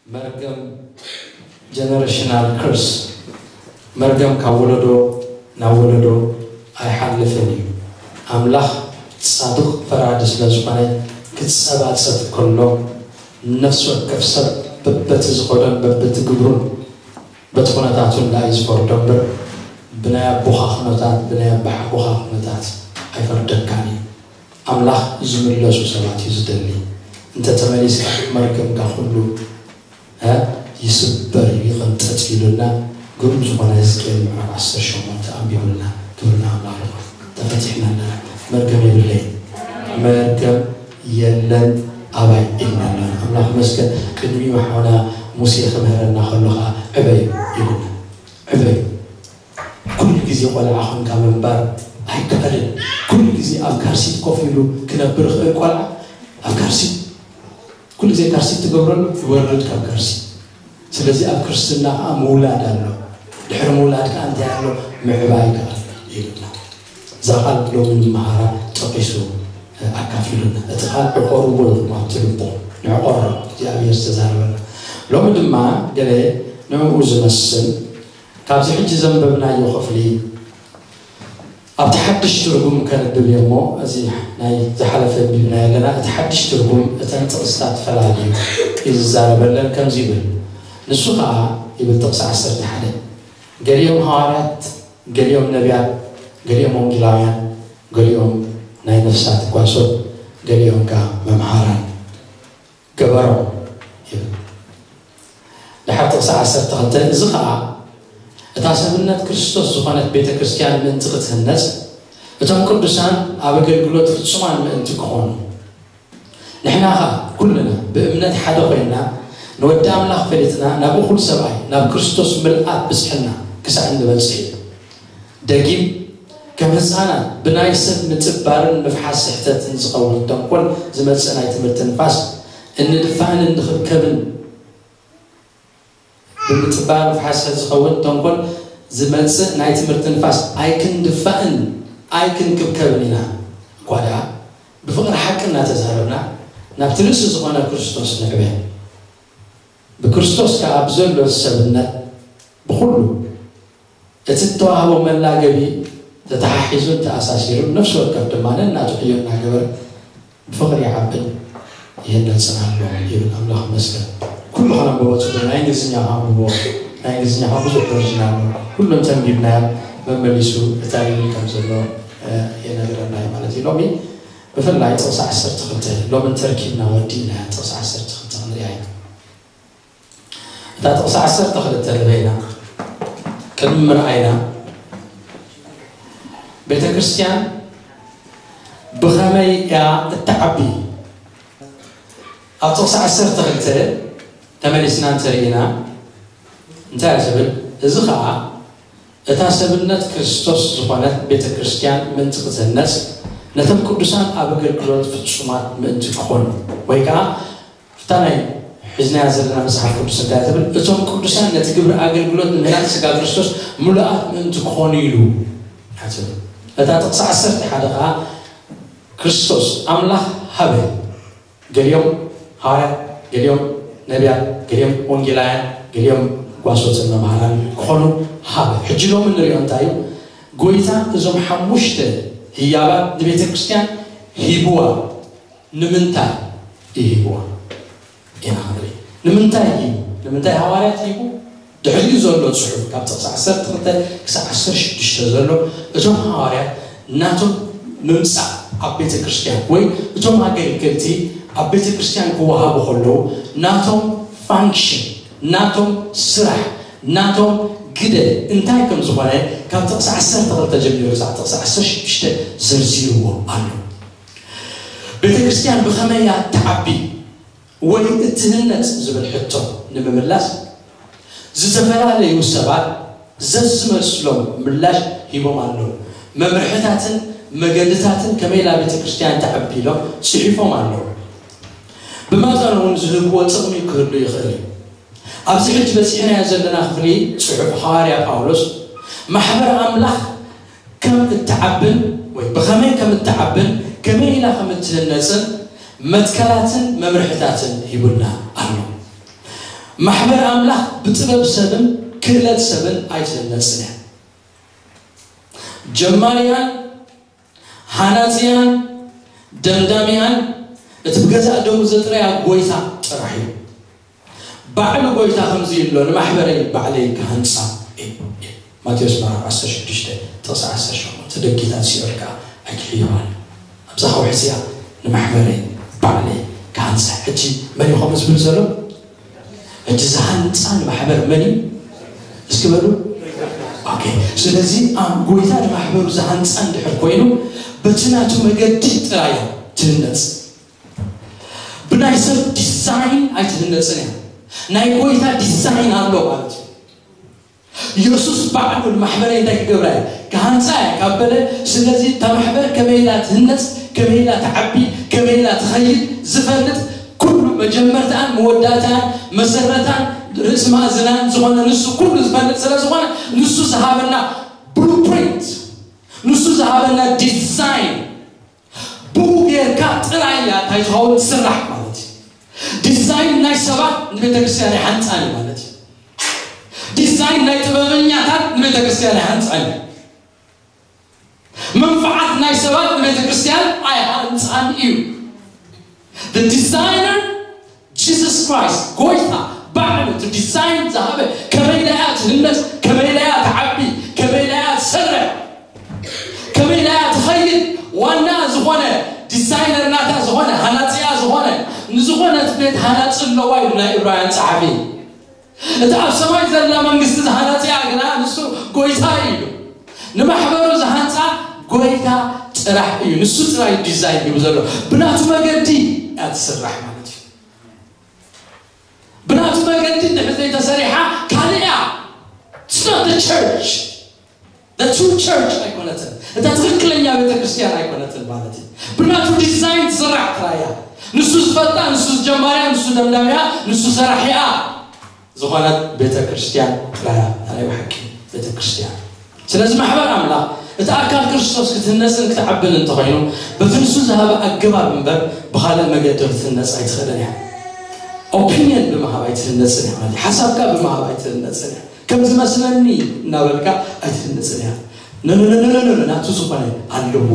መርገም፣ generational curse፣ መርገም ካብ ወለዶ ናብ ወለዶ ኣይሓልፍን እዩ። ኣምላኽ ጻድቕ ፈራዲ ስለ ዝኾነ፣ ክጸባጸብ ከሎ፣ ነፍሲ ወከፍ ሰብ በበቲ ዝኸዶን በበቲ ግብሩን በቲ ኩነታቱን ደኣ እዩ ዝፈርዶ እምበር፣ ብናይ ኣቦኻ ኩነታት፣ ብናይ ኣባሓጎኻ ኩነታት ኣይፈርደካን እዩ። ኣምላኽ ዝምለሱ ሰባት እዩ ዝደሊ። እንተ ተመሊስካ፣ መርገምካ ኩሉ፣ እ፣ ይስበር እዩ፣ ይቕንጠጥ ኢሉና። ግሩም ዝኾነ ሕዝቅኤል ምዕራፍ ዓሰርተ ሸሞንተ ኣንቢቡልና። ክብሪ ንኣምላኽ ይኹን። ተፈቲሕና ኣለና። መርገም የብለይን። መርገም የለን ኣባይ ኢልና ኣለና። ኣምላኽ ይመስገን። ቅድሚኡ ሓውና ሙሴ ክምህረና ከሎ ኸዓ፣ ዕበዩ ኢሉና። ዕበዩ። ኩሉ ግዜ ቆልዓ ኾንካ ምንባር ኣይከኣልን። ኩሉ ግዜ ኣብ ካርሲት ኮፍ ኢሉ ክነብር ይኽእል ቆልዓ? ኣብ ካርሲት፣ ኩሉ ግዜ ካርሲት ትገብረሉ፣ ይወርድ ካብ ካርሲት። ስለዚ ኣብ ክርስትና ኸዓ ምውላድ ኣሎ። ድሕሪ ምውላድ ከኣ እንታይ ኣሎ? ምዕባይ ከኣ ኣሎ ኢሉና። እዛ ቃል ሎሚ ንመሃራ ጠቒሱ ኣካፊሉና። እቲ ቃል ዕቆርዎ ኢኹም ኣብቲ ልቦ። ንዕቆሮ፣ እግዚኣብሔር ዝተዛረበና። ሎሚ ድማ ገለ ንዕኡ ዝመስል ካብዚ ሕጂ ዘንበብናዮ ክፍሊ ኣብቲ ሓድሽ ትርጉም ከንብብ እየ እሞ፣ እዚ ናይ ዝሓለፈ ኣንቢብናዮ ኣለና። እቲ ሓድሽ ትርጉም እተን ጥቕስታት ፈላልዩ እዩ ዝዛረበለን ከምዚ ይብል። ንሱ ኸኣ ይብል ጥቕሲ ዓሰርተ ሓደ፣ ገሊኦም ሃዋርያት፣ ገሊኦም ነቢያት፣ ገሊኦም ወንጌላውያን፣ ገሊኦም ናይ ነፍሳት ጓሶት፣ ገሊኦም ከኣ መምሃራን ገበሮም ይብል። ድሓር ጥቕሲ ዓሰርተ ክልተ፣ እዚ ኸኣ እታ ሰብነት ክርስቶስ ዝኾነት ቤተ ክርስቲያን ምእንቲ ክትህነጽ፣ እቶም ቅዱሳን ኣብ ኣገልግሎት ፍጹማን ምእንቲ ክኾኑ፣ ንሕና ኸኣ ኩልና ብእምነት ሓደ ኾይንና ንወዲ ኣምላኽ ፈሊጥና ናብ እኹል ሰብኣይ ናብ ክርስቶስ ምልኣት ብጽሕና ክሳዕ እንበጽሕ እዩ። ደጊም ከም ህጻናት ብናይ ሰብ ምጽባርን ምፍሓስ ስሕተትን ዝኸውን ተንኮል ዝመጽእ ናይ ትምህርቲ ንፋስ እንድፋእን እንኽብከብን ብምጽባር ፍሓሰ ዝኸውን ተንኮል ዝመጽእ ናይ ትምህርቲ ንፋስ ኣይክንድፋእን ኣይክንክብከብን ኢና። እኳ ደኣ ብፍቕሪ ሓቂ እናተዛረብና ናብቲ ርእሲ ዝኾነ ክርስቶስ ንዕበ። ብክርስቶስ ከኣ ብዘሎ ሰብነት ብኹሉ እቲ እተዋህቦ መላገቢ ተተሓሒዙን ተኣሳሲሩን ነፍሲ ወከፍ ድማ ነናቱ ዕዮ እናገበረ ብፍቕሪ ይዓብን ይህነጽን ኣሎ ይብል። ኣምላኽ ይመስገን። ኩሉ ከነንብቦ ጽቡቕ፣ ናይ እንግሊዝኛ ከኣ ኣንብብዎ። ናይ እንግሊዝኛ ከኣ ብዙሕ ቨርዥን ኣሎ። ኩሉ እንተንቢብናዮ መመሊሱ እንታይ ይብል ከም ዘሎ፣ እ፣ የነግረና እዩ ማለት እዩ። ሎሚ ብፍላይ ጥቕሲ ዓሰርተ ክልተ፣ ሎሚ እንተርኪብና ወዲእና ጥቕሲ ዓሰርተ ክልተ ክንሪኣ ኢና። እታ ጥቕሲ ዓሰርተ ክልተ ንበይና ቅድሚ ምርኣይና፣ ቤተ ክርስቲያን ብኸመይ እያ እትዓቢ? ኣብ ጥቕሲ ዓሰርተ ክልተ ተመሊስና እንተርኢና እንታይ እዩ ዝብል? እዚ ኸኣ እታ ሰብነት ክርስቶስ ዝኾነት ቤተ ክርስቲያን ምእንቲ ክትህነጽ፣ ነቶም ቅዱሳን ኣብ ኣገልግሎት ፍጹማት ምእንቲ ክኾኑ፣ ወይ ከኣ ኣብታ ናይ ሒዝናያ ዘለና መጽሓፍ ቅዱስ እንታይ ትብል? እቶም ቅዱሳን ነቲ ግብሪ ኣገልግሎት ንምህናጽ ስጋ ክርስቶስ ምሉኣት ምእንቲ ክኾኑ ኢሉ እያ ትብል። እታ ጥቕሲ ዓሰርተ ሓደ ከኣ ክርስቶስ ኣምላኽ ሃበ። ገሊኦም ሃዋርያት፣ ገሊኦም ነቢያት፣ ገሊኦም ወንጌላውያን፣ ገሊኦም ጓሶትን መምሃራን ክኾኑ ሃበ። ሕጂ ሎሚ እንሪኦ እንታይ እዩ? ጎይታ እዞም ሓሙሽተ ህያባት ንቤተ ክርስቲያን ሂብዋ። ንምንታይ እዩ ሂብዋ? ኢና ክንርኢ። ንምንታይ ሂቡ? ንምንታይ ሃዋርያት ሂቡ? ድሕሪኡ ዘሎ ጽሑፍ ካብ ጥቕሲ ዓሰርተ ክልተ ክሳብ ዓሰርተ ሽዱሽተ ዘሎ እቶም ሃዋርያት ናቶም ምምጻእ ኣብ ቤተ ክርስቲያን ወይ እቶም ኣገልገልቲ ኣብ ቤተ ክርስቲያን ክወሃቡ ከለዉ ናቶም ፋንክሽን፣ ናቶም ስራሕ፣ ናቶም ግደ እንታይ ከም ዝኾነ ካብ ጥቕሲ ዓሰርተ ክልተ ጀሚሩ ክሳብ ጥቕሲ ዓሰርተ ሽዱሽተ ዘርዚርዎ ኣሎ። ቤተ ክርስቲያን ብኸመይ እያ እትዓቢ ወይ እትህነጽ ዝብል ሕቶ ንምምላስ ዝተፈላለዩ ሰባት ዘዝመስሎም ምላሽ ሂቦም ኣለዉ። መምርሕታትን መገድታትን ከመይ ኢላ ቤተ ክርስቲያን ትዓቢ ኢሎም ጽሒፎም ኣለዉ። ብመጠኑ እውን ዝህብዎ ጥቕሚ ክህሉ ይኽእል እዩ። ኣብዚ ሕጂ በጺሕናዮ ዘለና ክፍሊ ጽሑፍ ሃዋርያ ጳውሎስ ማሕበር ኣምላኽ ከም እትዓብን ወይ ብኸመይ ከም እትዓብን ከመይ ኢላ ከም እትህነጽን መትከላትን መምርሕታትን ሂቡና ኣሎ። ማሕበር ኣምላኽ ብጥበብ ሰብን ክእለት ሰብን ኣይትህነጽን እያ። ጀማሪያን ሃናጺያን ደምዳሚያን እቲ ብገዛእ ደሙ ዘጥረያ ጎይታ ጥራሕ እዩ። ባዕሉ ጎይታ ከምዚ ይብሎ፣ "ንማሕበረይ ባዕለይ ክሃንጻ" እዩ። ማቴዎስ ምዕራፍ ዓሰርተ ሽዱሽተ ጥቕሲ ዓሰርተ ሸሞንተ፣ "ደጊታት ሲኦል ከኣ ኣይክሕይዋን እዮም። ኣብዛ ከውሒ እዚኣ ንማሕበረይ ባዕለይ ክሃንጻ" ሕጂ መን እዩ ከምኡ ዝብል ዘሎ? ሕጂ ዝሃንጻ ንማሕበር መን እዩ? እስኪ በሉ። ኦኬ። ስለዚ ኣብ ጎይታ ንማሕበሩ ዝሃንጻ እንድሕር ኮይኑ፣ በቲ ናቱ መገዲ ጥራይ እያ ትህነጽ። ብናይ ሰብ ዲዛይን ኣይትህነጽን እያ። ናይ ጎይታ ዲዛይን ኣሎ ማለት እዩ። የሱስ ባዕሉ ንማሕበረይ እንታይ ክገብራ እየ? ክሃንጻ እየ ካብ በለ፣ ስለዚ እታ ማሕበር ከመይ ኢላ ትህነጽ፣ ከመይ ኢላ ትዓቢ፣ ከመይ ኢላ ትኸይድ ዝፈልጥ፣ ኩሉ መጀመርታን መወዳእታን መሰረታን ርእሲ ማእዝናን ዝኾነ ንሱ ኩሉ ዝፈልጥ ስለ ዝኾነ፣ ንሱ ዝሃበና ብሉፕሪንት፣ ንሱ ዝሃበና ዲዛይን፣ ብኡ ጌርካ ጥራይ እያ እንታይ ትኸውን ትስራሕ ማለት እዩ። ዲዛይን ናይ ሰባት ንቤተ ክርስቲያን ኣይሃንጻን እዩ ማለት እዩ። ዲዛይን ናይ ጥበበኛታት ንቤተ ክርስቲያን ኣይሃንጻን እዩ። መንፍዓት ናይ ሰባት ንቤተ ክርስቲያን ኣይሃንጻን እዩ። The designer Jesus Christ፣ ጎይታ ባዕሉ እቲ ዲዛይን ዝሃበ፣ ከመይ ኢላ እያ ትህነጽ፣ ከመይ ኢላ እያ ትዓቢ፣ ከመይ ኢላ እያ ትሰርሕ፣ ከመይ ኢላ እያ ትኸይድ፣ ዋና ዝኾነ ዲዛይነር ናታ ዝኾነ፣ ሃናጺኣ ዝኾነ፣ ንዝኾነ ቤት ሃናጺ ኣለዋ ኢሉ ናይ ዕብራውያን ጸሓፊ። እቲ ኣብ ሰማይ ዘላ መንግስቲ ዝሃናጺኣ ግና ንሱ ጎይታ እዩ ኢሉ። ንማሕበሩ ዝሃንጻ ጎይታ ጥራሕ እዩ። ንሱ ጥራይ ዲዛይን እዩ ዘሎ። ብናቱ መገዲ እያ ትስራሕ ማለት እዩ። ብናቱ መገዲ እንድሕር ዘይተሰሪሓ ካልእ እያ። It's not the church. The true church ኣይኮነትን። እታ ትኽክለኛ ቤተክርስትያን ኣይኮነትን ማለት እዩ። ብናቱ ዲዛይን ትስራሕ ጥራይ እያ። ንሱ ዝፈልጣ፣ ንሱ ዝጀማርያ፣ ንሱ ደምዳሚያ፣ ንሱ ሰራሒኣ ዝኾነት ቤተክርስትያን ጥራይ እያ። ናይ ብሓቂ ቤተክርስትያን። ስለዚ ማሕበር ኣምላኽ እቲ ኣካል ክርስቶስ ክትህነጽን ክትዓብን እንተኾይኑ በቲ ንሱ ዝሃበ ኣገባብ እምበር ብኻልእ መገዲ ክትህነጽ ኣይትኽእልን እያ። ኦፒንየን ብምሃብ ኣይትህነጽን እያ ማለት እዩ። ሓሳብካ ብምሃብ ኣይትህነጽን እያ። ከም ዝመስለኒ እናበልካ ኣይትህነጽን እያ። ኖ፣ ኖ፣ ኖ፣ ኖ፣ ኖ፣ ኖ፣ ናቱ ዝኾነ ኣለዎ።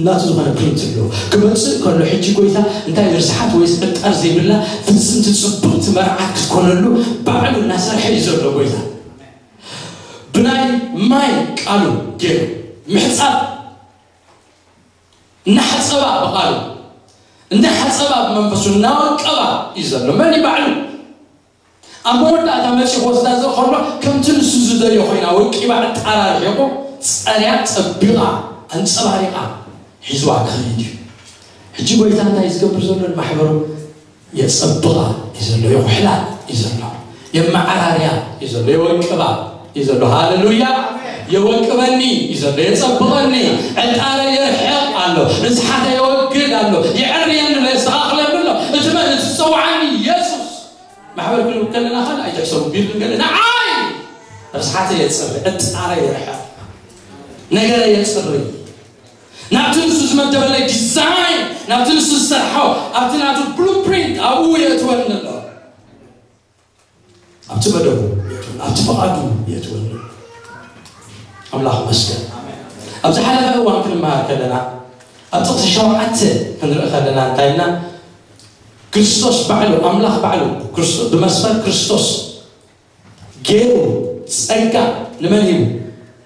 ናቱ ዝኾነ ፕሪንት ኣለዎ። ክመጽእ ከሎ ሕጂ ጎይታ እንታይ ርስሓት ወይስ ዕጣር ዘይብላ ፍጽምቲ ጽብቕቲ መርዓት ክትኮነሉ ባዕሉ እናሰርሐ እዩ ዘሎ ጎይታ። ብናይ ማይ ቃሉ ገይሩ ምሕጻብ እናሓጸባ ብቃሉ እናሓጸባ ብመንፈሱ እናወቀባ እዩ ዘሎ። መን እዩ ባዕሉ? ኣብ መወዳእታ መጺኡ ክወስዳ ዝኸሎ ከምቲ ንሱ ዝደልዮ ኮይና ወቂባ ዕጣራ ርሒቑ ጸርያ ጸቢቓ ኣንጸባሪቓ ሒዝዋ ክኸይድ እዩ። ሕጂ ጎይታ እንታይ እዩ ዝገብር ዘሎ? ንማሕበሩ የጸብቓ እዩ ዘሎ፣ የኹሕላ እዩ ዘሎ፣ የመዓራርያ እዩ ዘሎ፣ የወቅባ እዩ ዘሎ። ሃሌሉያ! የወቅበኒ እዩ ዘሎ፣ የጸብቐኒ፣ ዕጣረ የርሕቕ ኣሎ፣ ርስሓተ የወግድ ኣሎ፣ የዕርየኒ ኣሎ፣ የስተኻኽለኒ ኣሎ። እቲ መን? እቲ ዝጸውዓኒ የሱስ። ማሕበር ክንብል ከለና ካልእ ኣይትሕሰቡ፣ ቢልዲንግ ገለ ንዓይ ርስሓተ የጽሪ፣ ዕጣረ የርሕቕ፣ ነገረ የጽሪ። ናብቲ ንሱ ዝመደበለይ ዲዛይን፣ ናብቲ ንሱ ዝሰርሖ፣ ኣብቲ ናቱ ብሉፕሪንት ኣብኡ የእትወኒ ኣሎ። ኣብቲ መደቡ የእትወኒ፣ ኣብቲ ፍቓዱ የእትወኒ ኣሎ። ኣምላኽ መስገን። ኣብ ዝሓለፈ እዋን ክንመሃር ከለና፣ ኣብ ጥቕሲ ሸውዓተ ክንርኢ ከለና እንታይ ኢልና? ክርስቶስ ባዕሉ፣ ኣምላኽ ባዕሉ፣ ክርስቶ-፣ ብመስፈር ክርስቶስ ገይሩ ጸጋ ንመን ሂቡ?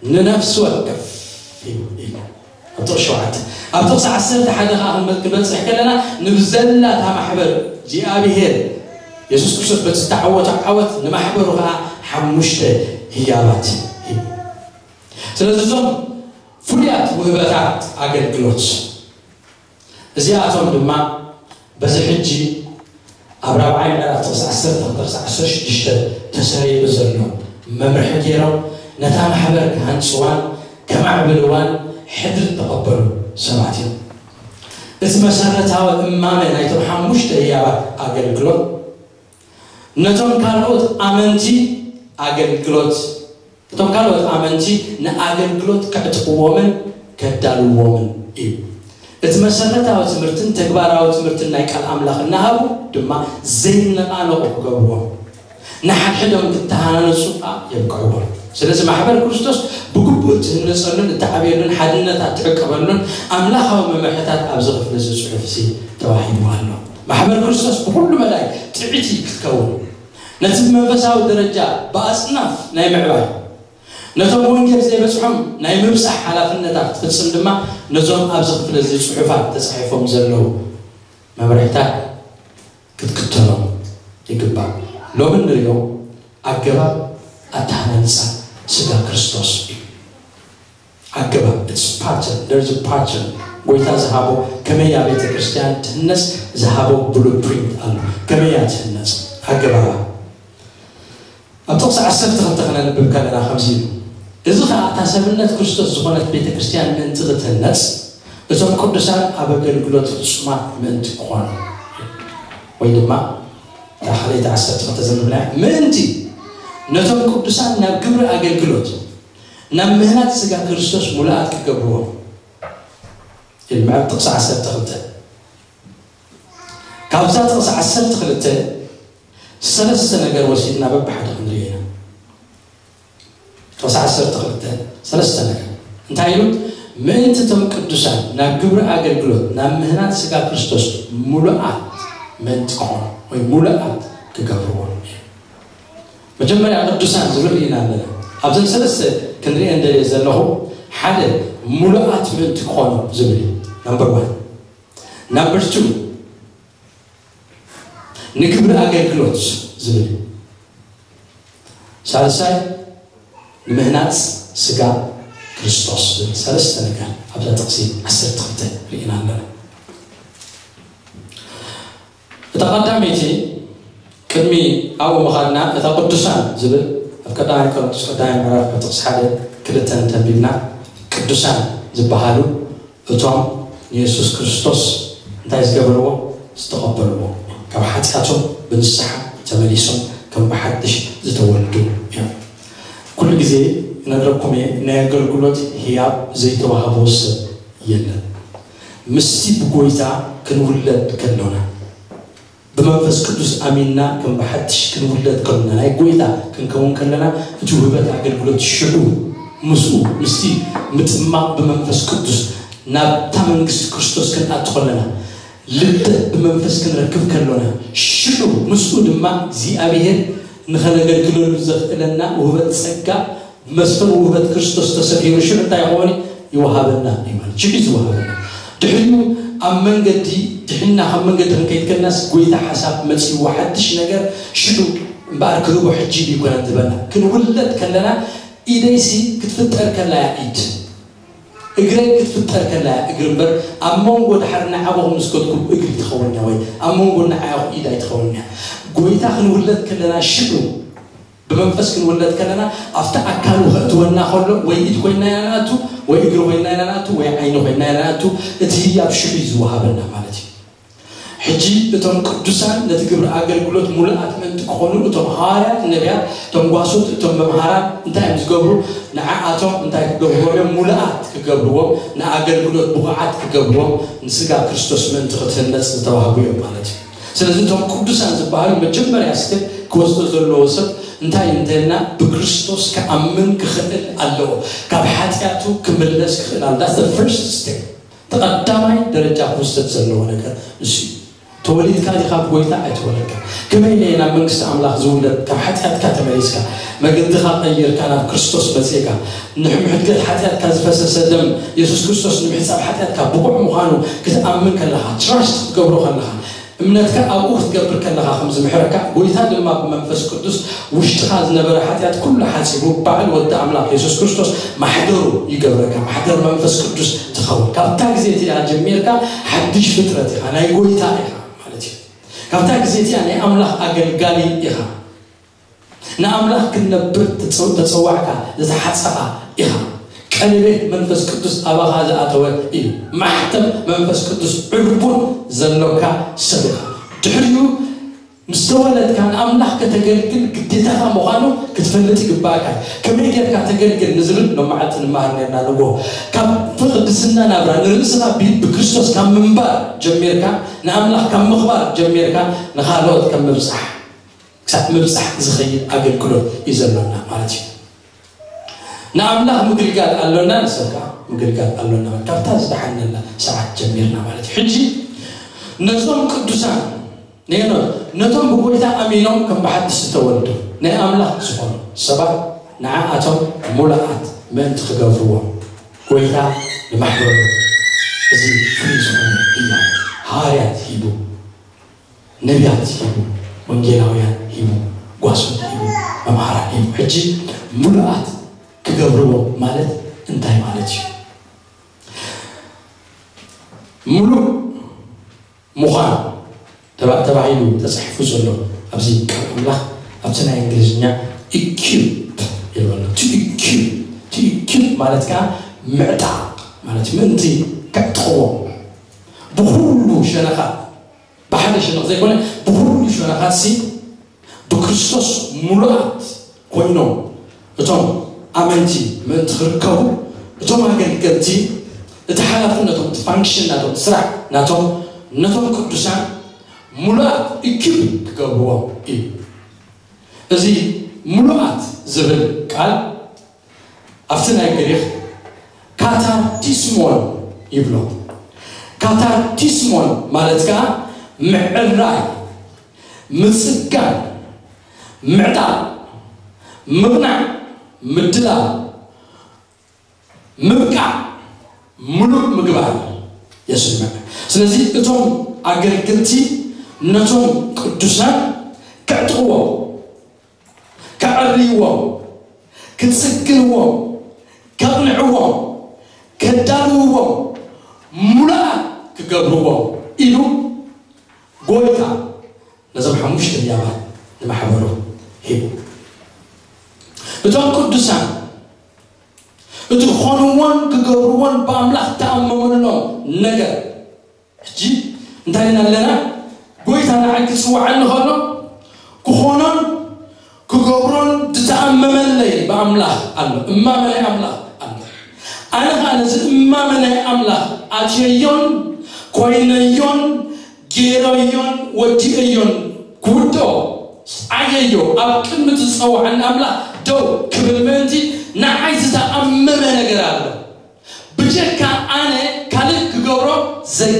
ንነፍሲ ወከፍ ሂቡ ኢሉ። ኣብ ጥቕሲ ሸውዓተ። ኣብ ጥቕሲ ዓሰርተ ሓደ ኸዓ ክንበ-፣ ክንበጽሕ ከለና፣ ንብዘላታ ማሕበር እግዚኣብሔር የሱስ ክርስቶስ በቲ ዝተዓወቶ ዓወት ንማሕበሩ ኸዓ ሓሙሽተ ህያባት ሂቡ። ስለዚ እዞም ፍሉያት ውህበታት ኣገልግሎት እዚኣቶም ድማ በዚ ሕጂ ኣብ ራብዓይ ምዕራፍ ጥቕሲ ዓሰርተ ክልተ ክሳዕ ዓሰርተ ሽዱሽተ ተሰሪዑ ዘሎ መምርሒ ገይሮም ነታ ማሕበር ክሃንጽዋን ከማዕብልዋን ሕድሪ ዝተቐበሉ ሰባት እዮም። እቲ መሰረታዊ እማመ ናይቶም ሓሙሽተ ህያባት ኣገልግሎት ነቶም ካልኦት ኣመንቲ ኣገልግሎት፣ እቶም ካልኦት ኣመንቲ ንኣገልግሎት ከዕጥቕዎምን ከዳልውዎምን እዩ። እቲ መሰረታዊ ትምህርትን ተግባራዊ ትምህርትን ናይ ቃል ኣምላኽ እናሃቡ ድማ ዘይነቓነቑ ክገብርዎም። ንሓድሕዶም ክተሃናነፁ ከኣ የብቅዕዎም። ስለዚ ማሕበር ክርስቶስ ብግቡእ እትህነፀሉን እትዓብየሉን ሓድነታ እትዕቀበሉን ኣምላኻዊ መምርሕታት ኣብዚ ክፍሊ እዚ ፅሑፍ እዚ ተዋሂቡ ኣሎ። ማሕበር ክርስቶስ ብኩሉ መዳይ ጥዕይቲ ክትከውን፣ ነቲ መንፈሳዊ ደረጃ ብኣፅናፍ ናይ ምዕባይ፣ ነቶም ወንጌል ዘይበፅሖም ናይ ምብፃሕ ሓላፍነታ ክትፍፅም ድማ ነዞም ኣብዚ ክፍሊ እዚ ፅሑፋት ተፃሒፎም ዘለዉ መምርሕታት ክትክተሎም ይግባእ። ሎሚ እንሪኦ ኣገባብ ኣተሃናንፃ ስጋ ክርስቶስ እዩ። ኣገባብ፣ it's pattern፣ there's a pattern። ጎይታ ዝሃቦ ከመይ እያ ቤተ ክርስቲያን ትህነጽ ዝሃቦ ብሉፕሪንት ኣሎ። ከመይ እያ ትህነጽ ኣገባባ። ኣብ ጥቕሲ ዓሰርተ ክልተ ክነንብብ ከለና ከምዚ እዩ። እዚ ኸኣ እታ ሰብነት ክርስቶስ ዝኾነት ቤተ ክርስቲያን ምእንቲ ክትህነጽ እቶም ቅዱሳን ኣብ ኣገልግሎት ፍጹማት ምእንቲ ክኾኑ፣ ወይ ድማ እታ ካልኣይቲ ዓሰርተ ክልተ ዘንብብና ምእንቲ ነቶም ቅዱሳን ናብ ግብሪ ኣገልግሎት ናብ ምህናጽ ስጋ ክርስቶስ ሙሉኣት ክገብርዎም ኢልምዐብ ጥቕሲ ዓሰርተ ክልተ። ካብዛ ጥቕሲ ዓሰርተ ክልተ ሰለስተ ነገር ወሲድና በብሓደ ክንሪኦ ኢና። ጥቕሲ ዓሰርተ ክልተ ሰለስተ ነገር እንታይ ኢሉ? ምእንቲ እቶም ቅዱሳን ናብ ግብሪ ኣገልግሎት ናብ ምህናጽ ስጋ ክርስቶስ ሙሉኣት ምእንቲ ክኾኑ ወይ ሙሉኣት ክገብርዎ። መጀመርያ ቅዱሳን ዝብል ርኢና ኣለና። ኣብዘን ሰለስተ ክንሪኤ እንደልየ ዘለኹ ሓደ ሙሉኣት ምእንቲ ክኾኑ ዝብል እዩ። ናምበር ዋን። ናምበር ቱ ንግብሪ ኣገልግሎት ዝብል እዩ። ሳልሳይ ንምህናፅ ስጋ ክርስቶስ ዝብል ሰለስተ ነገር ኣብዛ ጥቕሲ ዓሰርተ ክልተ ርኢና ኣለና። እታ ቀዳመይቲ ቅድሚ ኣብኡ ምኻድና እታ ቅዱሳን ዝብል ኣብ ቀዳማይ ቆሮንቶስ ቀዳማይ ምዕራፍ ካብ ጥቕሲ ሓደ ክልተን ተንቢብና ቅዱሳን ዝበሃሉ እቶም ንየሱስ ክርስቶስ እንታይ ዝገበርዎ ዝተቐበልዎ ካብ ሓጢኣቶም ብንስሓ ተመሊሶም ከም ብሓድሽ ዝተወልዱ እዮም። ኩሉ ግዜ ይነግረኩም እየ ናይ ኣገልግሎት ህያብ ዘይተዋህቦ ሰብ የለን። ምስቲ ብጎይታ ክንውለድ ከሎና ብመንፈስ ቅዱስ ኣሚንና ከም ብሓድሽ ክንውለድ ከሎና ናይ ጎይታ ክንከውን ከለና እቲ ውህበት ኣገልግሎት ሽዑ ምስኡ ምስቲ ምጥማቕ ብመንፈስ ቅዱስ ናብታ መንግስቲ ክርስቶስ ክንኣቱ ከለና ልደት ብመንፈስ ክንረክብ ከሎና ሽዑ ምስኡ ድማ እግዚኣብሔር ንኸነገልግለሉ ዘኽእለና ውህበት ጸጋ መስፍን ውህበት ክርስቶስ ተሰፊሩ ሽዑ እንታይ ይኸውን ይወሃበና እዩ ማለት ሽዑ ዝወሃበና ድሕሪኡ ኣብ መንገዲ ድሕና ካብ መንገዲ ክንከይድ ከለናስ ጎይታ ሓሳብ መፅእዎ ሓድሽ ነገር ሽዑ እምበኣር ክህቦ ሕጂ ይኮነን ዝበና ክንውለድ ከለና ኢደይሲ ክትፍጠር ከላያ ኢድ እግረይ ክትፍጠር ከላያ እግሪ እምበር ኣብ መንጎ ድሓር ንዓኹም ምስ ከድኩም እግሪ ትኸውን እያ ወይ ኣብ መንጎ ንዓኹ ኢድ ኣይትኸውን እያ ጎይታ ክንውለድ ከለና ሽዑ ብመንፈስ ክንውለድ ከለና ኣብቲ ኣካሉ ከእትወና ከሎ ወይ ኢድ ኮይና ኢና ንኣቱ ወይ እግሪ ኮይና ኢና ንኣቱ ወይ ዓይኒ ኮይና ኢና ንኣቱ እቲ ህያብ ሽዑ እዩ ዝወሃበና ማለት እዩ ሕጂ እቶም ቅዱሳን ነቲ ግብሪ ኣገልግሎት ሙሉኣት ምእንቲ ክኾኑ እቶም ሃዋርያት ነቢያት እቶም ጓሶት እቶም መምሃራን እንታይ እዮም ዝገብሩ ንዓኣቶም እንታይ ክገብርዎም እዮም ሙሉኣት ክገብርዎም ንኣገልግሎት ብቑዓት ክገብርዎም ንስጋ ክርስቶስ ምእንቲ ክትህነፅ ዝተዋህቡ እዮም ማለት እዩ ስለዚ እቶም ቅዱሳን ዝበሃሉ መጀመርያ ስቴፕ ክወስዶ ዘለዎ ሰብ እንታይ እንተልና ብክርስቶስ ክኣምን ክኽእል ኣለዎ ካብ ሓጢኣቱ ክምለስ ክኽእል ኣሎ that's the first step ተቐዳማይ ደረጃ ክውሰድ ዘለዎ ነገር ንሱ እዩ ተወሊድካ ዲኻ ብጎይታ ኣይተወለድካ ከመይ ኢለ ናብ መንግስቲ ኣምላኽ ዝውለድ ካብ ሓጢኣትካ ተመሊስካ መገድኻ ቀይርካ ናብ ክርስቶስ መፂእካ ንሕድገት ሓጢኣትካ ዝፈሰሰ ደም የሱስ ክርስቶስ ንምሕፃብ ሓጢኣትካ ብቑዕ ምዃኑ ክትኣምን ከለኻ ትራስት ክትገብሮ ከለኻ እምነትካ ኣብኡ ክትገብር ከለኻ ከም ዝምሕረካ ጎይታ ድማ ብመንፈስ ቅዱስ ውሽጥኻ ዝነበረ ሓጢኣት ኩሉ ሓፂቡ በዓል ወዲ ኣምላኽ የሱስ ክርስቶስ ማሕደሩ ይገብረካ ማሕደር መንፈስ ቅዱስ ትኸውን ካብታ ግዜ እቲኣ ጀሚርካ ሓድሽ ፍጥረት ኢኻ ናይ ጎይታ ኢኻ ማለት እዩ ካብታ ግዜ እቲኣ ናይ ኣምላኽ ኣገልጋሊ ኢኻ ንኣምላኽ ክንነብር ተጸዋዕካ ዝተሓጸኻ ኢኻ ቀለቤት መንፈስ ቅዱስ ኣባኻ ዝኣተወ እዩ ማሕተም መንፈስ ቅዱስ ዕርቡን ዘሎካ ሰብ ኢኻ ድሕሪኡ ምስ ተወለድካ ንኣምላኽ ከተገልግል ግዴታኻ ምዃኑ ክትፈልጥ ይግባእካ ከመይ ጌርካ ተገልግል ንዝብል ሎማዓልቲ ንመሃር ኔርና ንጎ ካብ ፍቕድስና ናብራ ንርእስኻ ብክርስቶስ ካብ ምንባር ጀሚርካ ንኣምላኽ ካብ ምኽባር ጀሚርካ ንኻልኦት ከም ምብጻሕ ክሳብ ምብጻሕ ዝኸይድ ኣገልግሎት እዩ ዘሎና ማለት እዩ። ንኣምላኽ ምግልጋል ኣሎና፣ ንሰብ ከዓ ምግልጋል ኣሎና። ካብታ ዝደሓነላ ሰዓት ጀሚርና ማለት እዩ። ሕጂ ነዞም ቅዱሳን፣ ነየኖ፣ ነቶም ብጎይታ ኣሚኖም ከም ብሓድሽ ዝተወልዱ ናይ ኣምላኽ ዝኾኑ ሰባት፣ ንዓኣቶም ሙሉኣት ምእንቲ ክገብርዎም ጎይታ ንማሕበሩ እዚ ፍሉይ ዝኾነ ህያብ ሃዋርያት ሂቡ፣ ነቢያት ሂቡ፣ ወንጌላውያን ሂቡ፣ ጓሶት ሂቡ፣ መምሃራን ሂቡ። ሕጂ ሙሉኣት ክገብርዎም ማለት እንታይ ማለት እዩ? ሙሉእ ምዃን ተባ-፣ ተባሂሉ ተጻሒፉ ዘሎ ኣብዚ ቃል ኣምላኽ፣ ኣብቲ ናይ እንግሊዝኛ ኢኩፕ ይበሎ። ቱ ኢኩፕ፣ ቱ ኢኩፕ ማለት ከዓ ምዕጣቕ ማለት እዩ። ምእንቲ ከዕጥቕዎም ብኹሉ ሸነኻት፣ ብሓደ ሸነኽ ዘይኮነ ብኹሉ ሸነኻት ሲ ብክርስቶስ ሙሉኣት ኮይኖም እቶም ኣመንቲ ምእንቲ ክርከቡ፣ እቶም ኣገልገልቲ እቲ ሓላፍነቶም፣ እቲ ፋንክሽን ናቶም፣ ስራሕ ናቶም፣ ነቶም ቅዱሳን ሙሉኣት ኢኩፕ ክገብርዎም እዩ። እዚ ሙሉኣት ዝብል ቃል ኣብቲ ናይ ግሪኽ ካታርቲስሞን ይብሎ። ካታርቲስሞን ማለት ከዓ ምዕራይ፣ ምጽጋን፣ ምዕጣቕ፣ ምቕናዕ፣ ምድላው፣ ምብቃዕ፣ ምሉእ ምግባር የስምዕ። ስለዚ እቶም ኣገልግልቲ ነቶም ቅዱሳን ከዕጥቕዎም፣ ከዕርይዎም፣ ክጽግንዎም፣ ከቕንዕዎም፣ ከዳልውዎም፣ ሙሉኣት ክገብርዎም ኢሉ ጎይታ ነዞም ሓሙሽተ ህያባት ንማሕበሩ ሂቡ። እቶም ቅዱሳን እቲ ክኾንዎን ክገብርዎን ብኣምላኽ ተኣመመሎም ነገር፣ ሕጂ እንታይ ኢና ኣለና? ጎይታ ንዓይ ክጽውዓኒ ከሎ ክኾኖን ክገብሮን ዝተኣመመለይ ብኣምላኽ ኣሎ፣ እማመ ናይ ኣምላኽ ኣሎ። ኣነ ኸኣ ነዚ እማመ ናይ ኣምላኽ ኣትየዮን ኮይነዮን ገይረዮን ወዲኤዮን ክውድኦ ዓየዮ ኣብ ቅድሚ እቲ ዝጸውዓኒ ኣምላኽ ደው ክብል ምእንቲ ንዓይ ዝተኣመመ ነገር ኣሎ። ብጀካ ኣነ ካልእ ክገብሮ ዘይ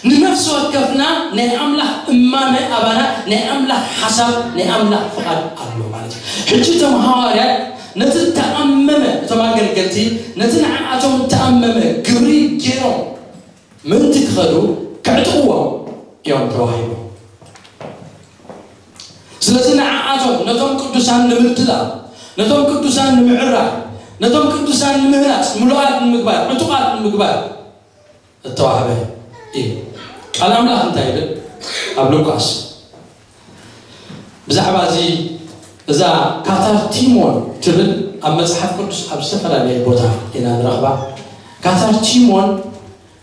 ንነፍሲ ወከፍና ናይ ኣምላኽ እማመ ኣባና፣ ናይ ኣምላኽ ሓሳብ፣ ናይ ኣምላኽ ፍቓድ ኣሎ ማለት እዩ። ሕጂ እቶም ሃዋርያት ነቲ እተኣመመ፣ እቶም ኣገልገልቲ ነቲ ንዓኣቶም እተኣመመ ግብሪ ገይሮም ምእንቲ ክኸዱ ከዕጥቕዎም እዮም ተዋሂቦም። ስለዚ ንዓኣቶም ነቶም ቅዱሳን ንምድላው፣ ነቶም ቅዱሳን ንምዕራይ፣ ነቶም ቅዱሳን ንምህናጽ፣ ምሉኣት ንምግባር፣ ዕጡቓት ንምግባር እተዋህበ እዩ። ቃል ኣምላኽ እንታይ ይብል? ኣብ ሉቃስ ብዛዕባ እዚ፣ እዛ ካታርቲሞን ትብል ኣብ መጽሓፍ ቅዱስ ኣብ ዝተፈላለየ ቦታ ኢና ንረኽባ። ካታርቲሞን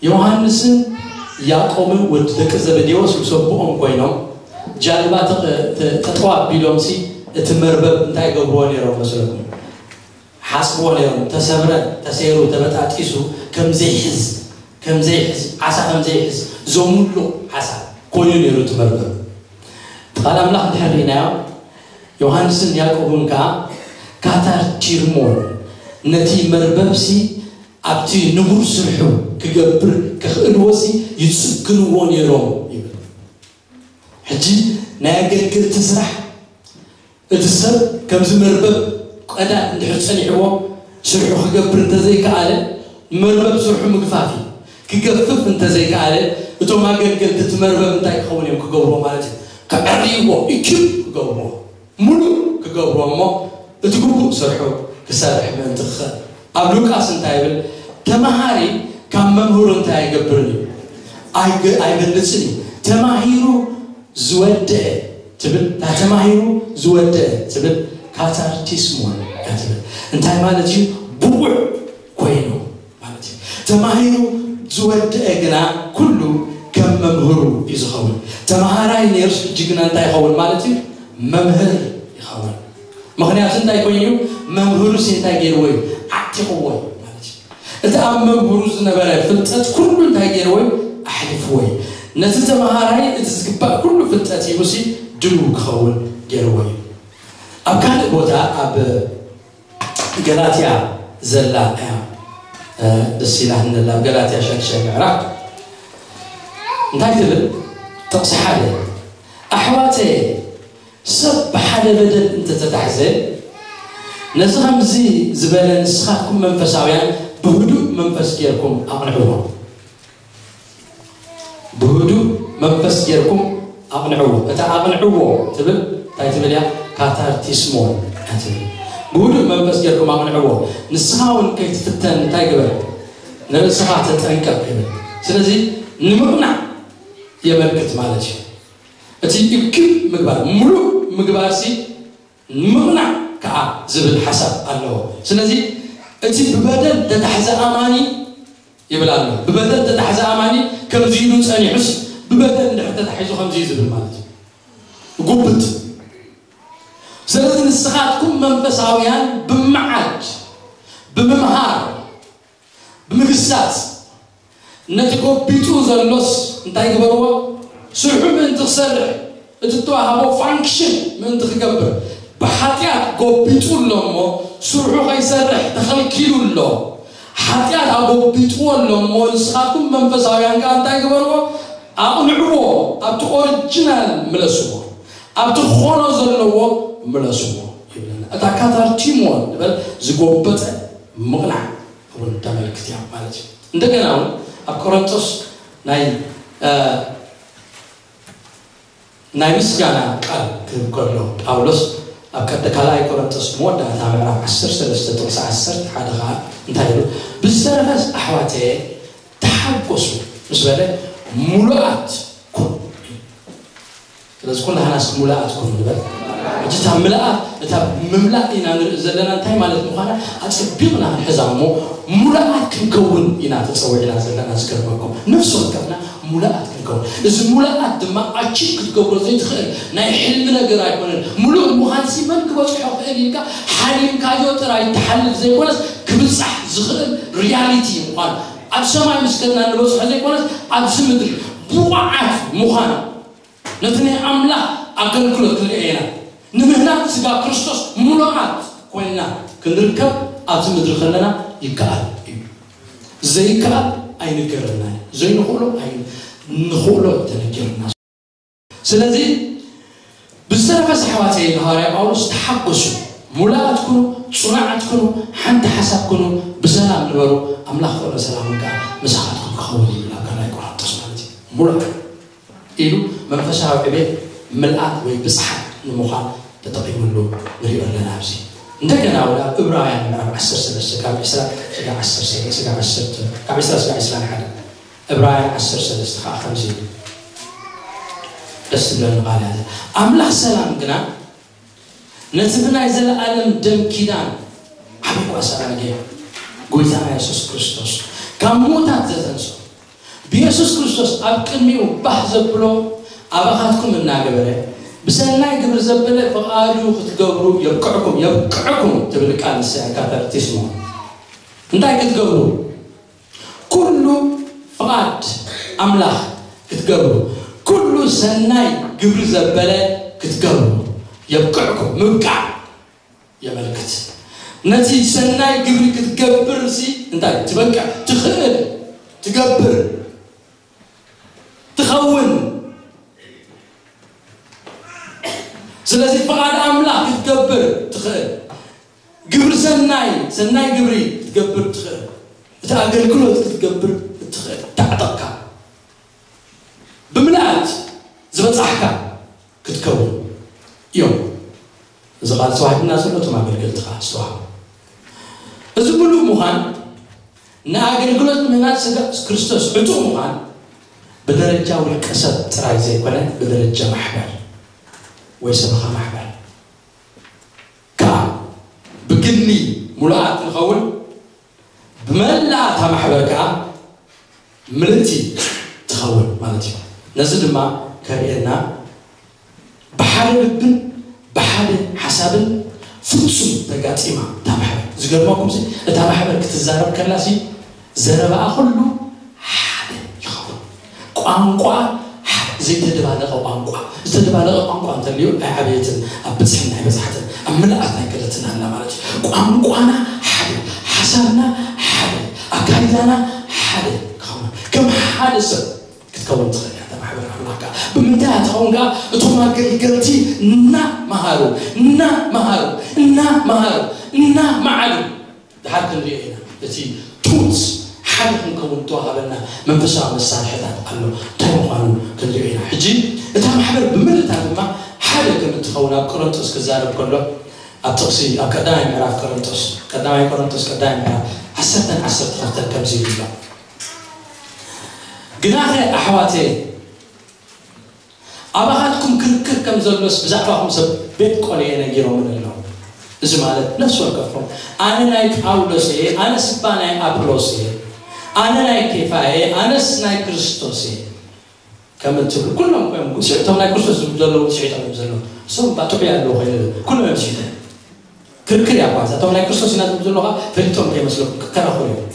ዮሃንስን ያዕቆብን ወዲ ደቂ ዘበዴዎስ ምስ ኣቦኦም ኮይኖም ጃልባ ተጠ-፣ ተ-፣ ተጠው ኣቢሎምሲ እቲ መርበብ እንታይ ይገብርዎ ነይሮም መስለኩም? ሓጽብዎ ነይሮም። ተሰብረ፣ ተሰይሩ፣ ተበጣጢሱ ከም ዘይሕዝ፣ ከም ዘይሕዝ፣ ዓሳ ከም ዘይሕዝ ዘሙሉቕ ዓሳ ኮይኑ ነይሩ እቲ መርበብ። ቃል ኣምላኽ እንድሕር ርኢናዮ፣ ዮሃንስን ያዕቆብን ከኣ ካታርቲርሞን ነቲ መርበብሲ ኣብቲ ንቡር ስርሑ ክገብር ክኽእልዎሲ ይጽግንዎ ነይሮም ይብል። ሕጂ ናይ ኣገልገልቲ ስራሕ፣ እቲ ሰብ ከምዚ መርበብ ቀዳድ እንድሕር ጸኒሕዎ ስርሑ ክገብር እንተዘይከኣለ፣ መርበብ ስርሑ ምግፋፍ እዩ። ክገፍፍ እንተዘይከኣለ፣ እቶም ኣገልገልቲ እቲ መርበብ እንታይ ክኸውን እዮም ክገብርዎ ማለት እዩ? ከዕርይዎ፣ ኢኪፕ ክገብርዎ፣ ሙሉእ ክገብርዎ እሞ እቲ ግቡእ ስርሑ ክሰርሕ ምእንቲ ክኽእል። ኣብ ሉቃስ እንታይ ይብል? ተማሃሪ ካብ መምህሩ እንታይ ኣይገብርን እዩ? ኣይግ-፣ ኣይበልጽን እዩ። ተማሂሩ ዝወደአ ትብል፣ እታ ተማሂሩ ዝወደአ ትብል ካታርቲስሞን እያ ትብል። እንታይ ማለት እዩ? ብቑዕ ኮይኑ ማለት እዩ። ተማሂሩ ዝወደአ ግና ኩሉ ከም መምህሩ እዩ ዝኸውን። ተማሃራይ ነይሩስ ሕጂ ግና እንታይ ይኸውን ማለት እዩ? መምህር ይኸውን። ምኽንያቱ እንታይ ኮይኑ እዩ? መምህሩሲ እንታይ ገይርዎ እዩ? ዓጢቕዎ እዩ ማለት እዩ። እቲ ኣብ መምህሩ ዝነበረ ፍልጠት ኩሉ እንታይ ገይርዎ እዩ? ኣሕሊፍዎ እዩ። ነቲ ተማሃራይ እቲ ዝግባእ ኩሉ ፍልጠት ሂቡሲ ድሉው ክኸውን ገይርዎ እዩ። ኣብ ካልእ ቦታ ኣብ ገላትያ ዘላ እያ ደስ ኢላትኒ ዘላ ኣብ ገላትያ ሻድሻይ ምዕራፍ እንታይ ትብል? ጥቕሲ ሓደ ኣሕዋተየ ሰብ ብሓደ በደል እንተተታሕዘ ነዚ ከምዚ ዝበለ ንስኻትኩም መንፈሳውያን ብህዱእ መንፈስ ጌርኩም ኣቕንዕዎ። ብህዱእ መንፈስ ጌርኩም ኣቕንዕዎ። እታ ኣቕንዕዎ ትብል እንታይ ትብል እያ? ካታርቲስሞን እያ ትብል። ብህዱእ መንፈስ ጌርኩም ኣቕንዕዎ። ንስኻ እውን ከይትፍተን እንታይ ግበር? ንርእስኻ ተጠንቀቕ ይብል። ስለዚ ንምቕናዕ የመልክት ማለት እዩ። እቲ እክብ ምግባር፣ ምሉእ ምግባር ሲ ምቕናዕ ከዓ ዝብል ሓሳብ ኣለዎ። ስለዚ እቲ ብበደል ተታሕዘ ኣማኒ ይብል ኣሎ። ብበደል ተታሕዘ ኣማኒ ከምዚ ኢሉ ጸኒሑስ ብበደል እንድሕር ተታሒዙ ከምዚ እዩ ዝብል ማለት እዩ። ጉብት። ስለዚ ንስኻትኩም መንፈሳውያን ብምዓድ ብምምሃር ብምግሳጽ ነቲ ጎቢጡ ዘሎስ እንታይ ግበርዎ? ስርሑ ምእንቲ ክሰርሕ እቲ እተዋህቦ ፋንክሽን ምእንቲ ክገብር ብሓጢኣት ጎቢጡ ኣሎ እሞ ስርሑ ከይሰርሕ ተኸልኪሉ ኣሎ። ሓጢኣት ኣጎቢጥዎ ኣሎ እሞ ንስኻትኩም መንፈሳውያን ከኣ እንታይ ግበርዎ? ኣቕንዕዎ፣ ኣብቲ ኦሪጂናል ምለስዎ፣ ኣብቲ ክኾኖ ዘለዎ ምለስዎ ይብለና። እታ ካታርቲሞን ንበል ዝጎበጠ ምቕናዕ እውን ተመልክት እያ ማለት እዩ። እንደገና እውን ኣብ ቆሮንቶስ ናይ ናይ ምስጋና ቃል ክህብ ከሎ ጳውሎስ ኣብ ቀደ ካልኣይ ቆሮንቶስ መወዳእታ ምዕራፍ ዓሰርተ ሰለስተ ጥቕሲ ዓሰርተ ሓደ ከዓ እንታይ ኢሉ? ብዝተረፈስ ኣሕዋተየ ተሓጎሱ ምስ በለ ሙሉኣት ኩኑ። ስለዚ ኩላህናስ ሙሉኣት ኩኑ ንበል። ሕጂ እታ ምልኣት እታ ምምላእ ኢና ንርኢ ዘለና እንታይ ማለት ምዃና ኣጸቢቕና ክንሕዛ እሞ ሙሉኣት ክንከውን ኢና ተጸዊዕና ዘለና። ዝገርመኩም ነፍሲ ወከፍና ሙሉኣት ክንከውን። እዚ ሙሉኣት ድማ ኣቺቭ ክትገብሮ ዘይትኽእል ናይ ሕልሚ ነገር ኣይኮነን። ሙሉእ ምዃን ሲ መን ክበጽሖ ክእል ኢልካ ሓሊምካዮ ጥራይ ትሓልፍ ዘይኮነስ ክብጻሕ ዝኽእል ሪያሊቲ ምዃን ኣብ ሰማይ ምስ ከድና ንበጽሖ ዘይኮነስ ኣብዚ ምድሪ ብቑዓት ምዃን ነቲ ናይ ኣምላኽ ኣገልግሎት ክንርኢ ኢና። ንምህናጽ ስጋ ክርስቶስ ሙሉኣት ኮይንና ክንርከብ ኣብዚ ምድሪ ከለና ይከኣል እዩ። ዘይከኣል ኣይንገረና እዩ። ዘይንኽእሎ ኣይ ንኽእሎ ተነገርና። ስለዚ ብዝተረፈ ኣሕዋተይ ኢሉ ሃዋርያ ጳውሎስ ተሓጎሱ፣ ሙሉኣት ኩኑ፣ ጽኑዓት ኩኑ፣ ሓንቲ ሓሳብ ኩኑ፣ ብሰላም ንበሩ፣ ኣምላኽ ፍቕሪ ሰላም እውን ከኣ ምሳኻትኩም ክኸውን ይብል ኣብ ካልኣይ ቆሮንቶስ ማለት እዩ። ሙሉኣት ኢሉ መንፈሳዊ ዕቤት ምልኣት ወይ ብጽሓት ንምዃን ተጠቒሙሉ ንሪኦ ኣለና። ኣብዚ እንደገና ወደ ኣብ ዕብራውያን ምዕራፍ ዓሰርተ ሰለስተ ካብ ዕስራ ስጋ ዓሰርተ ስጋ ዓሰርተ ካብ ዕስራ ስጋ ዕስራን ሓደን ዕብራውያን ዓሰርተ ሰለስተ ከዓ ከምዚ ይብል። ደስ ዝብለኒ ቃል ያዘ ኣምላኽ ሰላም ግና ነቲ ብናይ ዘለኣለም ደም ኪዳን ዓብዪ ጓሳ ኣረገ ጎይታና የሱስ ክርስቶስ ካብ ምዉታት ዘተንስኦ ብየሱስ ክርስቶስ ኣብ ቅድሚኡ ባህ ዘብሎ ኣባኻትኩም እናገበረ ብሰናይ ግብሪ ዘበለ ፍቓዱ ክትገብሩ የብቅዕኩም። የብቅዕኩም ትብል ቃል ንሳ እያ ካታርቲስሞ እንታይ ክትገብሩ ኩሉ ፍቓድ ኣምላኽ ክትገብሩ ኩሉ ሰናይ ግብሪ ዘበለ ክትገብሩ የብቅዕኩም። ምብቃዕ የመልክት። ነቲ ሰናይ ግብሪ ክትገብር ሲ እንታይ ትበቅዕ ትኽእል ትገብር ትኸውን። ስለዚ ፍቓድ ኣምላኽ ክትገብር ትኽእል ግብሪ ሰናይ ሰናይ ግብሪ ክትገብር ትኽእል እቲ ኣገልግሎት ክትገብር እትኽእል ታዕጠቕካ ብምልኣት ዝበጻሕካ ክትከውን እዮም። እዚ ቃል ተዋሂብና ዘሎ እቶም ኣገልገልቲ ከዓ ዝተዋህቡ እዚ ምሉእ ምዃን ንኣገልግሎት ምህናጽ ስጋ ክርስቶስ ዕጡቕ ምዃን ብደረጃ ውልቀ ሰብ ጥራይ ዘይኮነ ብደረጃ ማሕበር ወይ ሰበኻ ማሕበር ከዓ ብግሊ ሙሉኣት ንኸውን ብመላእ እታ ማሕበር ከዓ ምልእቲ ትኸውን ማለት እዩ። ነዚ ድማ ከርእየና ብሓደ ልብን ብሓደ ሓሳብን ፍጹም ተጋጢማ እታ ማሕበር። ዝገርመኩም ሲ እታ ማሕበር ክትዛረብ ከላ ሲ ዘረባኣ ኩሉ ሓደ ይኸውን፣ ቋንቋ ሓደ ዘይተደባለቐ ቋንቋ። ዝተደባለቐ ቋንቋ እንተልዩ ኣይዓበየትን፣ ኣብ ብዝሕን ኣይበዝሓትን፣ ኣብ ምልኣት ኣይከደትን ኣላ ማለት እዩ። ቋንቋና ሓደ፣ ሓሳብና ሓደ፣ ኣካይዳና ሓደ ክኸውን፣ ከም ሓደ ሰብ ክትከውን ትኽእል እያ። እታ ማሕበር ኣምላኽ ከኣ ብምንታይ እያ ትኸውን ከኣ? እቶም ኣገልገልቲ እናመሃሩ፣ እናመሃሩ፣ እናመሃሩ፣ እናመዓዱ ድሓር ክንሪኦ ኢና። እቲ ቱት ሓደ ክንከውን ዝተዋሃበና መንፈሳዊ መሳርሕታት ኣሎ። እንታይ ምዃኑ ክንሪኦ ኢና። ሕጂ እታ ማሕበር ብምልእታ ድማ ሓደ ከም እትኸውን ኣብ ቆሮንቶስ ክዛረብ ከሎ ኣብ ጥቕሲ ኣብ ቀዳማይ ምዕራፍ ቆሮንቶስ ቀዳማይ ቆሮንቶስ ቀዳማይ ምዕራፍ ዓሰርተን ዓሰርተ ክልተን ከምዚ ይብሎ። ግናኸ ኣሕዋተየ ኣባኻትኩም ክርክር ከም ዘሎስ ብዛዕባኹም ሰብ ቤት ቆልኤ ነጊሮምን ኣለዉ። እዚ ማለት ነፍሲ ወከፍኩም ኣነ ናይ ጳውሎስ እየ፣ ኣነስ እባ ናይ ኣጵሎስ እየ፣ ኣነ ናይ ኬፋ እየ፣ ኣነስ ናይ ክርስቶስ እየ ከም እትብሉ ኩሎም ኮይም ስሕቶም ናይ ክርስቶስ ዝብሉ ዘለዉ ስሒቶም እዮም ዘለዉ። እሶም እባ ጥዑይ ኣለዉ ኮይኑ ኩሎም እዮም ስሒቶም። ክርክር እያ ኳ እቶም ናይ ክርስቶስ ኢና ዝብሉ ዘለኻ ፈሊጦም ከይመስለኩም ክከራኸሩ እዮም።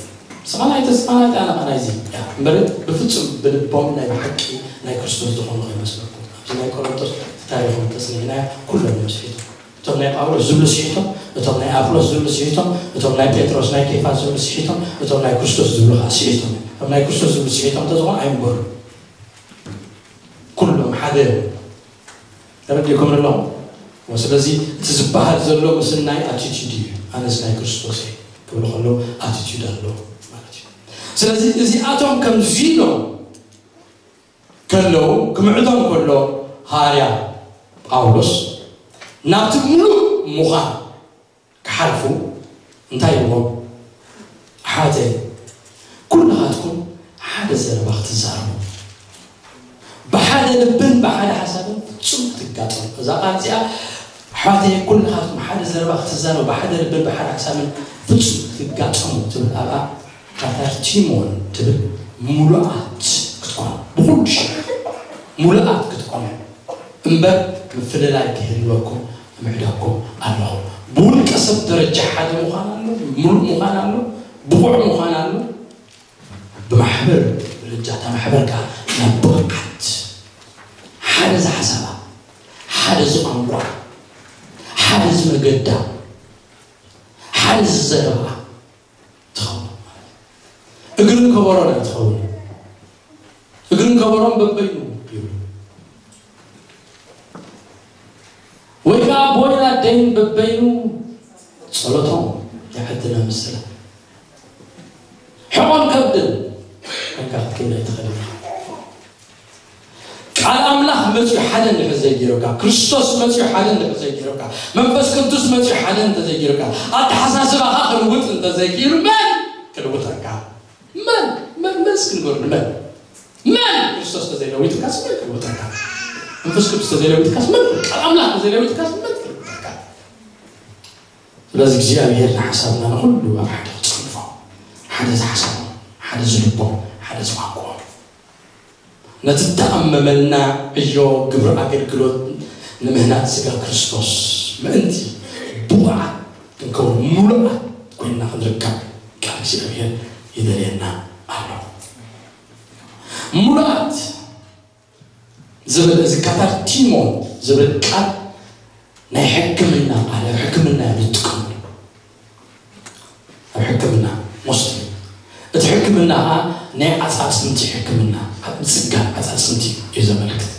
ስማናይቲ ስማናይቲ ኣነ ኸ ናይዚ እያ እምበር ብፍጹም ብልቦም ናይ ብሓቂ ናይ ክርስቶስ ዝኾኑ ከይመስለኩም። ኣብዚ ናይ ቆሮንቶስ እቲ ታሪኾም ተጽኒዕናዮ ኩሎም እዮም ስሒቶም። እቶም ናይ ጳውሎስ ዝብሉ ስሒቶም፣ እቶም ናይ ኣጵሎስ ዝብሉ ስሒቶም፣ እቶም ናይ ጴጥሮስ ናይ ኬፋ ዝብሉ ስሒቶም፣ እቶም ናይ ክርስቶስ ዝብሉ ከዓ ስሒቶም እዮም። እቶም ናይ ክርስቶስ ዝብሉ ስሒቶም እንተዝኾኑ ኣይንበሩ ኩሎም ሓደ ተረዲእኩም ኣለኹም። ስለዚ እቲ ዝበሃል ዘሎ ምስናይ ኣቲቲዩድ እዩ። ኣነስ ናይ ክርስቶስ እየ ክብሉ ከለዉ ኣቲቲዩድ ኣሎ ማለት እዩ። ስለዚ እዚኣቶም ከምዚ ኢሎም ከለዉ ክምዕዶም ከሎ ሃዋርያ ጳውሎስ ናብቲ ምሉእ ምዃን ክሓልፉ እንታይ ይብሎም? ኣሕዋተይ ኩልኻትኩም ሓደ ዘረባ ክትዛረቡ ብሓደ ልብን ብሓደ ሓሳብን ፍጹም ክትጋጠሙ። እዛ ቃል እዚኣ ኣሕዋተይ ኩልኻትኩም ሓደ ዘረባ ክትዛረቡ ብሓደ ልብን ብሓደ ሓሳብን ፍጹም ክትጋጠሙ ትብል ኣብኣ ካታርቲሞን ትብል ሙሉኣት ክትኮኑ ብኹሉ ሽሕ ሙሉኣት ክትኮኑ እምበር ምፍልላይ ክህልወኩም እምዕደኩም ኣለኹ። ብውልቀ ሰብ ደረጃ ሓደ ምዃን ኣሎ፣ ሙሉእ ምዃን ኣሎ፣ ብቑዕ ምዃን ኣሎ። ብማሕበር ደረጃ እታ ማሕበር ከዓ ናብ ብቕዓት ሓደ ዝሓሳባ፣ ሓደ ዝቋንቋ፣ ሓደ ዝመገዳ፣ ሓደ ዝዘረባ ትኸውን ማለት እዩ። እግርን ከበሮን ኣይትኸውን። እግርን ከበሮን በበይኑ ይብሉ ወይ ከዓ ቦይና ደይን በበይኑ ጸሎቶም ይዓድና ምስላ ሕቆን ከብድን ኮንካ ክትከይድ ኣይትኽእል ኢኻ። ቃል ኣምላኽ መፅዩ ሓደ እንድሕር ዘይገይሩካ፣ ክርስቶስ መፅዩ ሓደ እንድሕር ዘይገይሩካ፣ መንፈስ ቅዱስ መፅዩ ሓደ እንተዘይገይሩካ፣ ኣተሓሳስባኻ ክልውጥ እንተዘይክኢሉ መን ክልውጠካ? መን መን መን እስኪ ንገሩኒ መን መን? ክርስቶስ ተዘይለዊጥካስ መን ክልውጠካ? መንፈስ ቅዱስ ተዘይለዊጥካስ መን? ቃል ኣምላኽ ተዘይለዊጥካስ መን ክልውጠካ? ስለዚ እግዚኣብሔር ንሓሳብና ንኹሉ ኣብ ሓደ ክፀንፎ፣ ሓደ ዝሓሳቦም፣ ሓደ ዝልቦም፣ ሓደ ዝዋቅኦም፣ ነቲ እተኣመመልና ዕዮ ግብሪ ኣገልግሎት ንምህናፅ ስጋ ክርስቶስ ምእንቲ ብቑዓት ክንከውን፣ ሙሉኣት ኮይንና ክንርከብ ቃል እግዚኣብሔር ይደልየና ኣሎ። ሙሉኣት ዝብል እዚ ካታርቲሞን ዝብል ቃል ናይ ሕክምና ቃል ኣብ ሕክምና እዮም ዝጥቀምሉ። ኣብ ሕክምና ሞስሊ እቲ ሕክምና ከዓ ናይ ዓፃፅምቲ ሕክምና ኣብ ምፅጋን ዓፃፅምቲ እዩ ዘመልክት።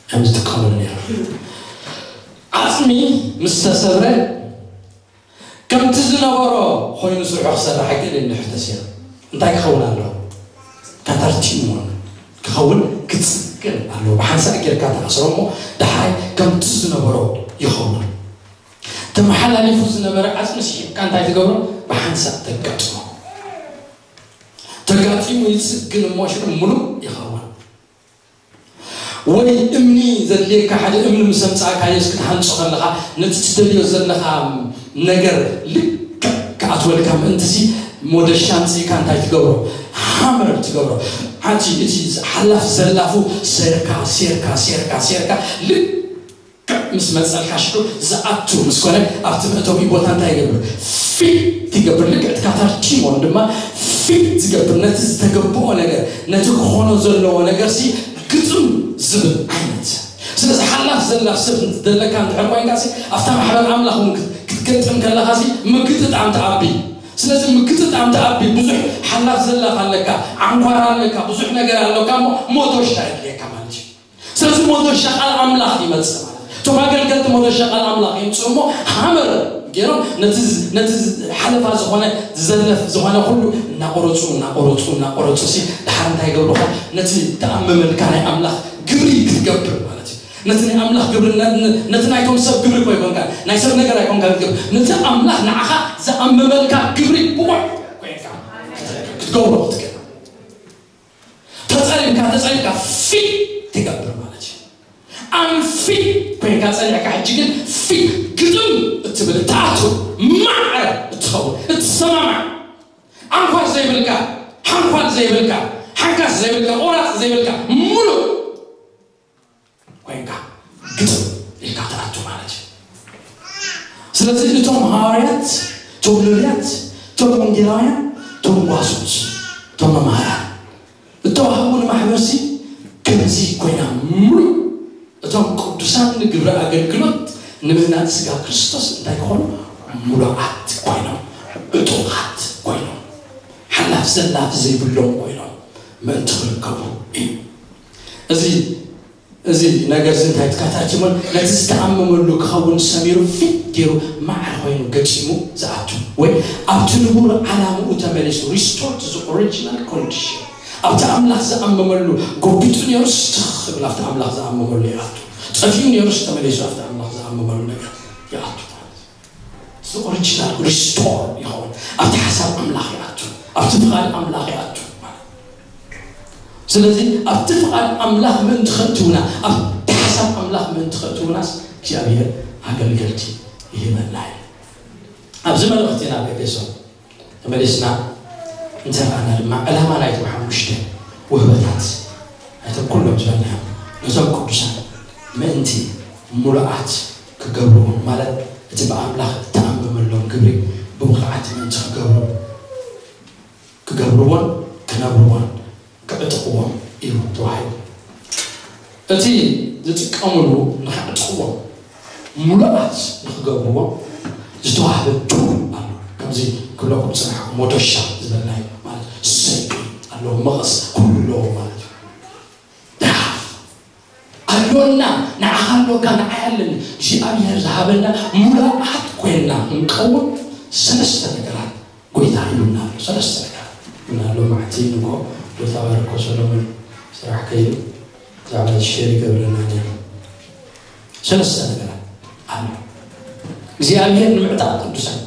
እዮም ዝጥቀምሉ ነይሮም። ዓፅሚ ምስ ተሰብረ ከምቲ ዝነበሮ ኮይኑ ስርሑ ክሰርሕ ኣይክእልን ድሕር ተሲሩ እንታይ ክኸውን ኣለዎ? ካታርቲሞን ክኸውን ክፅገን ኣለዎ። ብሓንሳእ ጌርካ ተኣስሮ እሞ ደሓይ ከምቲ ዝነበሮ ይኸውን። ተመሓላሊፉ ዝነበረ ዓፅሚ ስሒብካ እንታይ ትገብሮ? ብሓንሳእ ተጋጥሞ። ተጋጢሙ ይፅግን እሞ ሽዑ ምሉእ ይኸውን። ወይ እምኒ ዘድልየካ ሓደ እምኒ ምስ ኣምፃእካዮስ ክትሃንፆ ከለኻ ነቲ ትደልዮ ዘለኻ ነገር ልክዕ ክኣትወልካ ምእንትሲ ሞደሻ ኣምፅእካ እንታይ ትገብሮ? ሃመር ትገብሮ። ሓንቲ እቲ ሓላፍ ዘላፉ ሴርካ ሴርካ ሴርካ ሴርካ ልክዕ ምስ መፀልካ ሽዑ ዝኣቱ ምስ ኮነ ኣብቲ መእተዊ ቦታ እንታይ ይገብር? ፊት ይገብር። ልክዕ እቲ ካታርቲሞን ድማ ፊት ዝገብር፣ ነቲ ዝተገብኦ ነገር፣ ነቲ ክኾኖ ዘለዎ ነገር ሲ ግጥም ዝብል ዓይነት። ስለዚ ሓላፍ ዘላፍ ሰብ ዘለካ እንድሕር ኮይንካ ሲ ኣብታ ማሕበር ኣምላኽ እውን ክት- ክትገጥም ከለኻ ሲ ምግጥጣም ትኣቢ። ስለዚ ምግጥጣም ትኣቢ። ብዙሕ ሓላፍ ዘላፍ ኣለካ፣ ዓንኳር ኣለካ፣ ብዙሕ ነገር ኣለካ፣ እሞ ሞዶሻ የድልየካ ማለት እዩ። ስለዚ ሞዶሻ ቃል ኣምላኽ ይመጽእ ማለት እዩ። እቶም ኣገልገልቲ ሞዶሻ ቃል ኣምላኽ ይምጽኡ እሞ ሃመር ገይሮም ነቲ ዝ- ነቲ ዝ- ሓለፋ ዝኾነ፣ ዝዘለፍ ዝኾነ ኩሉ እናቆረጹ እናቆረጹ እናቆረጹ ሲ ድሓር እንታይ ይገብሩኻ? ነቲ ተኣመመልካ ናይ ኣምላኽ ግብሪ ክትገብር ማለት እዩ። ነቲ ናይ ኣምላኽ ግብሪ ነ- ነ- ነቲ ናይቶም ሰብ ግብሪ እኮ ይኮንካ፣ ናይ ሰብ ነገር ኣይኮንካ ክትገብር፣ ነቲ ኣምላኽ ንዓኻ ዝኣመመልካ ግብሪ ብቑዕ ኮይንካ ክትገብሮ ክትገብር። ተጸሪብካ ተጸሪብካ ፊት ትገብር ማለት እዩ። ኣንፊት ኮይንካ ጸኒዕካ ሕጂ ግን ፊት ግጥም እትብል እትኣቱ፣ ማዕረ እትኸውን፣ እትሰማማዕ፣ ዓንኳር ዘይብልካ፣ ሓንኳል ዘይብልካ፣ ሓንካስ ዘይብልካ፣ ቆራጽ ዘይብልካ፣ ሙሉእ ኮይንካ ግጥም ኢልካ ትኣቱ ማለት እዩ። ስለዚ እቶም ሃዋርያት፣ እቶም ነቢያት፣ እቶም ወንጌላውያን፣ እቶም ጓሶት፣ እቶም መምሃራን እተዋህቡ ንማሕበርሲ ከምዚ ኮይና ሙሉ እቶም ቅዱሳን ንግብሪ ኣገልግሎት ንምህናጽ ስጋ ክርስቶስ እንታይ ክኾኑ? ሙሉኣት ኮይኖም፣ እጡቓት ኮይኖም፣ ሓላፍ ዘላፍ ዘይብሎም ኮይኖም ምእንቲ ክርከቡ እዩ። እዚ እዚ ነገር እዚ እንታይ ትካታችሞን ነቲ ዝተኣመመሉ ክኸውን ሰሚሩ ፊት ገይሩ ማዕረ ኮይኑ ገጢሙ ዝኣቱ ወይ ኣብቲ ንቡር ዓላምኡ ተመሊሱ restore to the original condition ኣብቲ ኣምላኽ ዝኣመመሉ ጎቢጡ ነይሩ ስትኽ ክብል ኣብቲ ኣምላኽ ዝኣመመሉ ይኣቱ። ጠፊኡ ነይሩ ተመሊሱ ኣብቲ ኣምላኽ ዝኣመመሉ ነገር ይኣቱ። እዚ ኦሪጂናል ሪስቶር ይኸውን። ኣብቲ ሓሳብ ኣምላኽ ይኣቱ፣ ኣብቲ ፍቓድ ኣምላኽ ይኣቱ ማለት። ስለዚ ኣብቲ ፍቓድ ኣምላኽ ምእንቲ ከእትውና፣ ኣብቲ ሓሳብ ኣምላኽ ምእንቲ ከእትውናስ እግዚኣብሔር ኣገልገልቲ ይህበና እዩ። ኣብዚ መልእኽቲ ናብ ኤፌሶን ተመሊስና እንተረኣና ድማ ዕላማ ናይቶም ሓሙሽተ ውህበታት ናይቶም ኩሎም ዝበልናዮም ነቶም ቅዱሳን ምእንቲ ሙሉኣት ክገብርዎም ማለት እቲ ብኣምላኽ እተኣመመሎም ግብሪ ብብቕዓት ምእንቲ ክገብሩ ክገብርዎን ክነብርዎን ክዕጥቕዎም እዩ ተባሂሉ። እቲ ዝጥቀምሉ ንኸዕጥቕዎም ሙሉኣት ንክገብርዎም ዝተዋህበ ዱር ኣሎ። ከምዚ ክብለኩም ዝጸናሕኩ ሞዶሻ ዝበልናዮ ማለት ሰይፊ ኣለዎ፣ መቐስ ኩሉ ኣለዎ ማለት እዩ። ደሓፍ ኣሎና፣ ንዓኻ ኣሎካ፣ ንዓይ ኣለኒ። እግዚኣብሔር ዝሃበና ሙሉኣት ኮይንና ክንቀውም ሰለስተ ነገራት ጎይታ ሂቡና ኣሎ። ሰለስተ ነገራት ሂቡና ኣሎ። መዓልቲ ንግሆ ዶክተር ባርኮ ሰሎሞን ስራሕ ከይዱ ብዛዕባ እዚ ሼር ይገብረና ነይሩ። ሰለስተ ነገራት ኣሎ። እግዚኣብሔር ንምዕጣቕ ቅዱሳን፣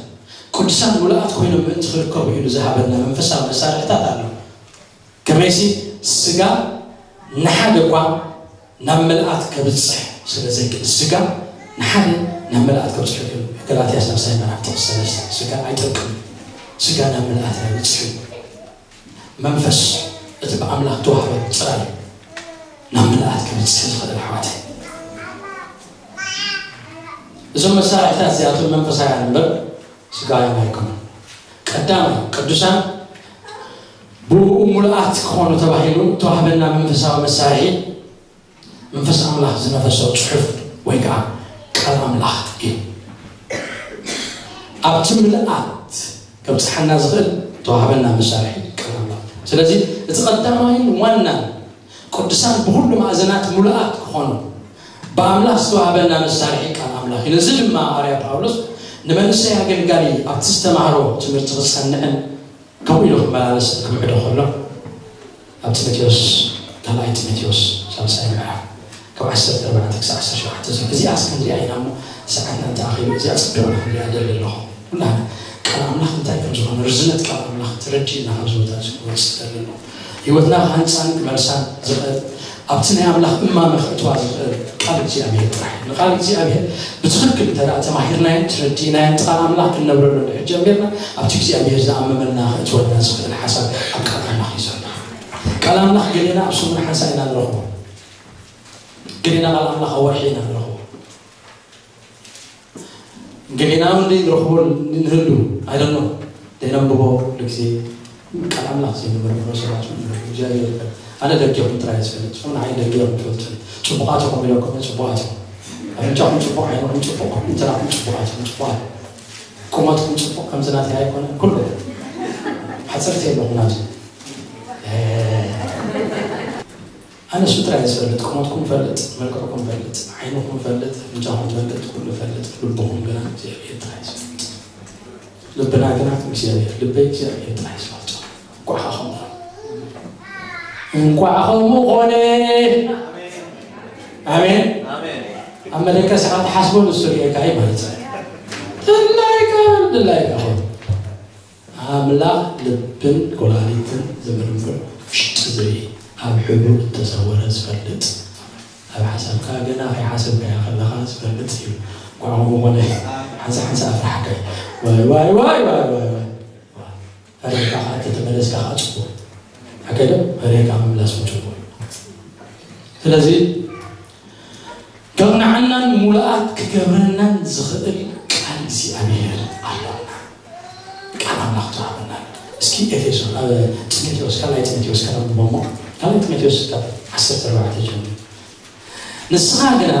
ቅዱሳን ሙሉኣት ኮይኖም ምእንቲ ክርከቡ ኢሉ ዝሃበና መንፈሳዊ መሳርሕታት ኣሎ። ከመይሲ ስጋ ንሓደ እኳ ናብ ምልኣት ከብጽሕ ስለ ዘይክእል፣ ስጋ ንሓደ ናብ ምልኣት ከብጽሕ ይኽእል። ገላትያ ሳልሳይ ምዕራፍ ጥቕሲ ሰለስተ፣ ስጋ ኣይጠቅምን፣ ስጋ ናብ ምልኣት ኣይበጽሕን። መንፈስ እቲ ብኣምላኽ ተዋህበ ጥራይ ናብ ምልኣት ከብጽሕ ዝኽእል፣ ኣሕዋተይ። እዞም መሳርሕታት እዚኣቶም መንፈሳውያን እምበር ስጋውያን ኣይኮኑን። ቀዳማይ፣ ቅዱሳን ብእኡ ሙሉኣት ክኾኑ ተባሂሉ ተዋህበና መንፈሳዊ መሳርሒ፣ መንፈስ ኣምላኽ ዝነፈሶ ጽሑፍ ወይ ከዓ ቃል ኣምላኽ እዩ። ኣብቲ ምልኣት ከብጽሓና ዝኽእል ተዋህበና መሳርሒ ቃል ኣምላኽ። ስለዚ እቲ ቀዳማይን ዋናን ቅዱሳን ብኹሉ ማእዘናት ሙሉኣት ክኾኑ ብኣምላኽ ዝተዋህበና መሳርሒ ቃል ኣምላኽ እዩ። ነዚ ድማ ሃዋርያ ጳውሎስ ንመንእሰይ ኣገልጋሊ ኣብቲ ዝተማህሮ ትምህርቲ ክጸንዕን ከምኡ ኢሉ ክመላለስ ክምዕዶ ከሎ ኣብ ጢሞቴዎስ፣ ካልኣይ ጢሞቴዎስ ሳልሳይ ምዕራፍ ካብ ዓሰርተ ኣርባዕተ ክሳዕ ዓሰርተ ሸውዓተ ዘሎ፣ እዚኣ እስከ ንሪኣ ኢና እሞ ሰዓትና እንተኣኺሉ እዚኣ ጽቡቕ ንኽንሪኣ ደሊ ኣለኹ። ኩላህና ቃል ኣምላኽ እንታይ ከም ዝኾነ ርዝነት ቃል ኣምላኽ ተረዲእና ካብ ዝወታ እዚ ክወጽእ ደሊ ኣለኹ። ህይወትና ክሃንጻን ክመልሳን ዝኽእል ኣብቲ ናይ ኣምላኽ እማመ ክእትዋ ዝኽእል ቃል እግዚኣብሔር ጥራሕ እዩ። ንቃል እግዚኣብሔር ብትኽክል እንተ ደኣ ተማሂርናዮን ተረዲእናዮን፣ ቃል ኣምላኽ ክንነብረሉ እንድሕር ጀሚርና፣ ኣብቲ እግዚኣብሔር ዝኣመመልና ክእትወልና ዝኽእል ሓሳብ ኣብ ቃል ኣምላኽ እዩ ዘሎ። ቃል ኣምላኽ ገሌና ኣብ ሰሙን ሓንሳእ ኢና ንረኽቦ፣ ገሌና ቃል ኣምላኽ ኣብ ወርሒ ኢና ንረኽቦ። ገሌና እውን ዘይንረኽቦ ንህሉ፣ I don't know፣ ዘይነንብቦ ኩሉ ግዜ፣ ቃል ኣምላኽ ዘይንመርምሮ ሰባት እውን ንረኽብ። እግዚኣብሔር ይርዳእ። ኣነ ደገኹም ጥራይ እየ ዝፈልጥ። ንስኹም ንዓይ ደገኹም ትፈልጡ። ጽቡቓት ኢኹም ኢለኩም እየ፣ ጽቡቓት ኢኹም። ኣፍንጫኹም ጽቡቕ፣ ዓይንኹም ጽቡቕ፣ ኩለንትናኹም ጽቡቓት ኢኹም፣ ጽቡቓት። ቁመትኩም ጽቡቕ ከምዚ ናተይ ኣይኮነን፣ ኩሉ ሓጸርቲ ኣለኹም ናብዚ። ኣነ እሱ ጥራይ ዝፈልጥ፣ ቁመትኩም ፈልጥ፣ መልክዕኩም ፈልጥ፣ ዓይንኹም ፈልጥ፣ ኣፍንጫኹም ፈልጥ፣ ኩሉ ፈልጥ፣ ልብኹም ግና እግዚኣብሔር ጥራይ ዝፈልጥ። ልብና ግና እግዚኣብሔር፣ ልበይ እግዚኣብሔር ጥራይ ዝፈልጦ። እንቋዕ ከምኡ ኾነ። እንቋዕ ከምኡ ኾነ። ኣሜን። ኣብ መደቀስኻ ትሓስቦ ንሱ ርኤካ እዩ ማለት እዩ። ድላይካ፣ ድላይካ ኹን። ኣምላኽ ልብን ኮላሊትን ዝምርምር፣ ውሽጢ ዝርኢ፣ ኣብ ሕብሩ እተሰወረ ዝፈልጥ፣ ኣብ ሓሳብካ ገና ከይሓሰብካዮ ከለኻ ዝፈልጥ እዩ። እንቋዕ ከምኡ ኾነ። ሓንሳ ሓንሳ ኣፍራሕካ እዩ። ዋይ፣ ዋይ፣ ዋይ፣ ዋይ፣ ዋይ፣ ዋይ። ፈሪሕካ ኸዓ ተተመለስካ ኸዓ ጽቡቕ። ሓቀዶ? ፈሪሕካ ምምላስ እውን ጽቡቕ። ስለዚ ከቕንዓናን ሙሉኣት ክገብረናን ዝኽእል ቃል እግዚኣብሔር ኣሎና። ቃል ኣምላኽ ተዋህበና። እስኪ ኤፌሶን፣ ኣብ ጢሞቴዎስ፣ ካልኣይ ጢሞቴዎስ ከነንብቦ እሞ፣ ካልኣይ ጢሞቴዎስ ካብ ዓሰርተ ኣርባዕተ ጀምሩ። ንስኻ ግና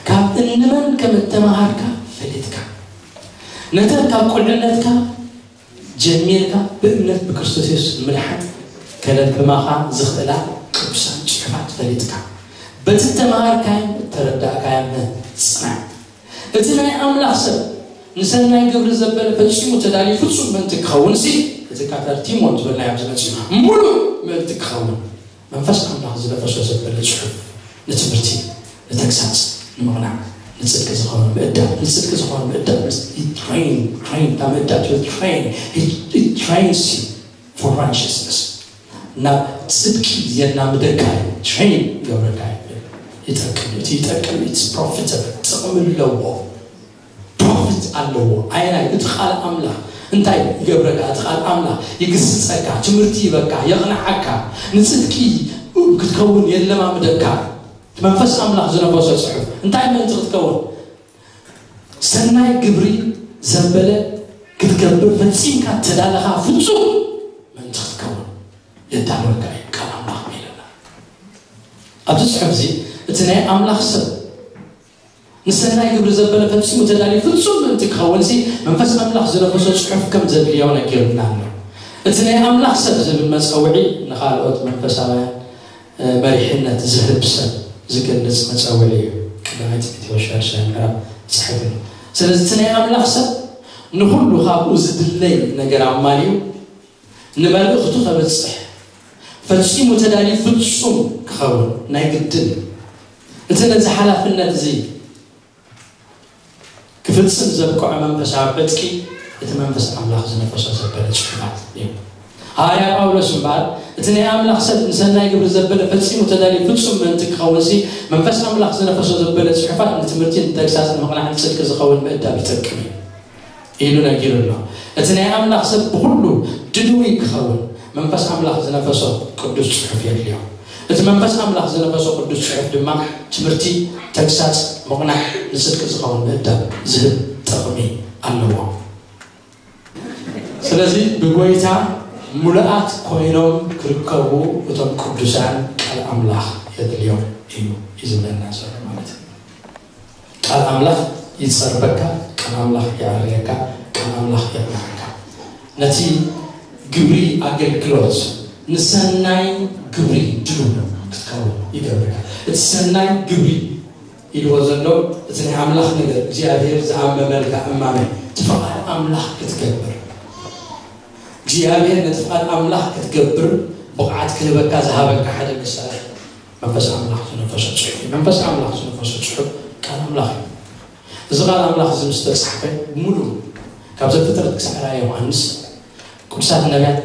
ካብ እንመን ከም እተመሃርካ ፈሊጥካ፣ ነተን ካብ ቁልዕነትካ ጀሚርካ ብእምነት ብክርስቶስ የሱስ ንምድሓን ከለብማኻ ዝኽእላ ቅዱሳን ጽሑፋት ፈሊጥካ፣ በቲ እተመሃርካዮን እተረዳእካዮን ጽናዕ። እቲ ናይ ኣምላኽ ሰብ ንሰናይ ግብሪ ዘበለ ፈጺሙ ተዳልዩ ፍጹም ምእንቲ ክኸውንሲ፣ እቲ ካተርቲሞን ዝበልናዮ ኣብዚ መጺኡ ምሉእ ምእንቲ ክኸውን መንፈስ ኣምላኽ ዝለበሶ ዘበለ ጽሑፍ ንትምህርቲ፣ ንተግሳጽ፣ ንምቕናዕ፣ ንጽድቂ ዝኾነ ምእዳብ፣ ንጽድቂ ዝኾነ ምእዳብ፣ train፣ train፣ እታ ምእዳብ ትብል train፣ it trains you for righteousness። ናብ ጽድቂ የናምደካ እዩ፣ train ይገብረካ እዩ። ይጠቅም፣ እቲ ይጠቅም፣ it's profitable፣ ጥቕሚ ኣለዎ። ፕሮፊት ኣለዎ። ኣየናይ? እቲ ቃል ኣምላኽ እንታይ ይገብረካ? እቲ ቃል ኣምላኽ ይግስጸካ፣ ትምህርቲ ይበካ፣ የቕንዓካ፣ ንጽድቂ ክትከውን የለማምደካ። እቲ መንፈስ ኣምላኽ ዝነፈሶ ጽሑፍ እንታይ ምእንቲ ክትከውን? ሰናይ ግብሪ ዘበለ ክትገብር ፈጺምካ ተዳለኻ ፍጹም ምእንቲ ክትከውን የዳልወካ እዩ ቃል ኣምላኽ ኢለና። ኣብዚ ጽሑፍ እዚ እቲ ናይ ኣምላኽ ሰብ ንሰናይ ግብሪ ዘበለ ፈጺሙ ተዳልዩ ፍጹም ምእንቲ ክኸውንሲ መንፈስ ኣምላኽ ዝነፈሶ ጽሑፍ ከም ዘድልዮ ነጊሩና ኣሎ። እቲ ናይ ኣምላኽ ሰብ ዝብል መጸውዒ ንኻልኦት መንፈሳውያን መሪሕነት ዝህብ ሰብ ዝገልጽ መጸውዒ እዩ። ቀዳማይ ጢሞቴዎስ ሻድሻይ ምዕራፍ ዝጽሕፍ እዩ። ስለዚ እቲ ናይ ኣምላኽ ሰብ ንኹሉ ካብኡ ዝድለይ ነገር ኣማልዩ ንመልእኽቱ ከብጽሕ ፈጺሙ ተዳልዩ ፍጹም ክኸውን ናይ ግድን እዩ። እቲ ነዚ ሓላፍነት እዚ ክፍጽም ዘብቅዖ መንፈሳዊ ዕጥቂ እቲ መንፈስ ኣምላኽ ዝነፈሶ ዘበለ ጽሑፋት እዩ። ሃዋርያ ጳውሎስ እምበኣር እቲ ናይ ኣምላኽ ሰብ ንሰናይ ግብሪ ዘበለ ፈጺሙ ተዳልዩ ፍጹም ምእንቲ ክኸውንሲ መንፈስ ኣምላኽ ዝነፈሶ ዘበለ ጽሑፋት ንትምህርቲ፣ ንተግሳጽ፣ ንምቕናዕ፣ ንጽድቂ ዝኸውን ምእዳብ ይጠቅም እዩ ኢሉ ነጊሩ ኣሎ። እቲ ናይ ኣምላኽ ሰብ ብኹሉ ድልዊ ክኸውን መንፈስ ኣምላኽ ዝነፈሶ ቅዱስ ጽሑፍ የድልዮ። እቲ መንፈስ ኣምላኽ ዝነፈሶ ቅዱስ ጽሑፍ ድማ ትምህርቲ፣ ተግሳጽ፣ ምቕናዕ፣ ንጽድቂ ዝኸውን ምእዳብ ዝህብ ጥቕሚ ኣለዎ። ስለዚ ብጎይታ ሙሉኣት ኮይኖም ክርከቡ እቶም ቅዱሳን ቃል ኣምላኽ የድልዮም እዩ እዩ ዝብለና ዘሎ ማለት እዩ። ቃል ኣምላኽ ይጸርበካ፣ ቃል ኣምላኽ የዕርየካ፣ ቃል ኣምላኽ የቕንዓካ። ነቲ ግብሪ ኣገልግሎት ንሰናይ ግብሪ ድሉው ክትከውን ይገብረካ። እቲ ሰናይ ግብሪ ኢልዎ ዘሎ እቲ ናይ ኣምላኽ ነገር እግዚኣብሔር ዝኣመመልካ እማመ እቲ ፍቓድ ኣምላኽ ክትገብር እግዚኣብሔር ነቲ ፍቓድ ኣምላኽ ክትገብር ብቕዓት ክህበካ ዝሃበካ ሓደ መሳርሒ መንፈስ ኣምላኽ ዝነፈሶ ጽሑፍ እዩ። መንፈስ ኣምላኽ ዝነፈሶ ጽሑፍ ቃል ኣምላኽ እዩ። እዚ ቃል ኣምላኽ እዚ ምስ ተጻሕፈ ብምሉእ ካብ ዘፍጥረት ክሳብ ራእየ ዮሃንስ ቅዱሳት ነቢያት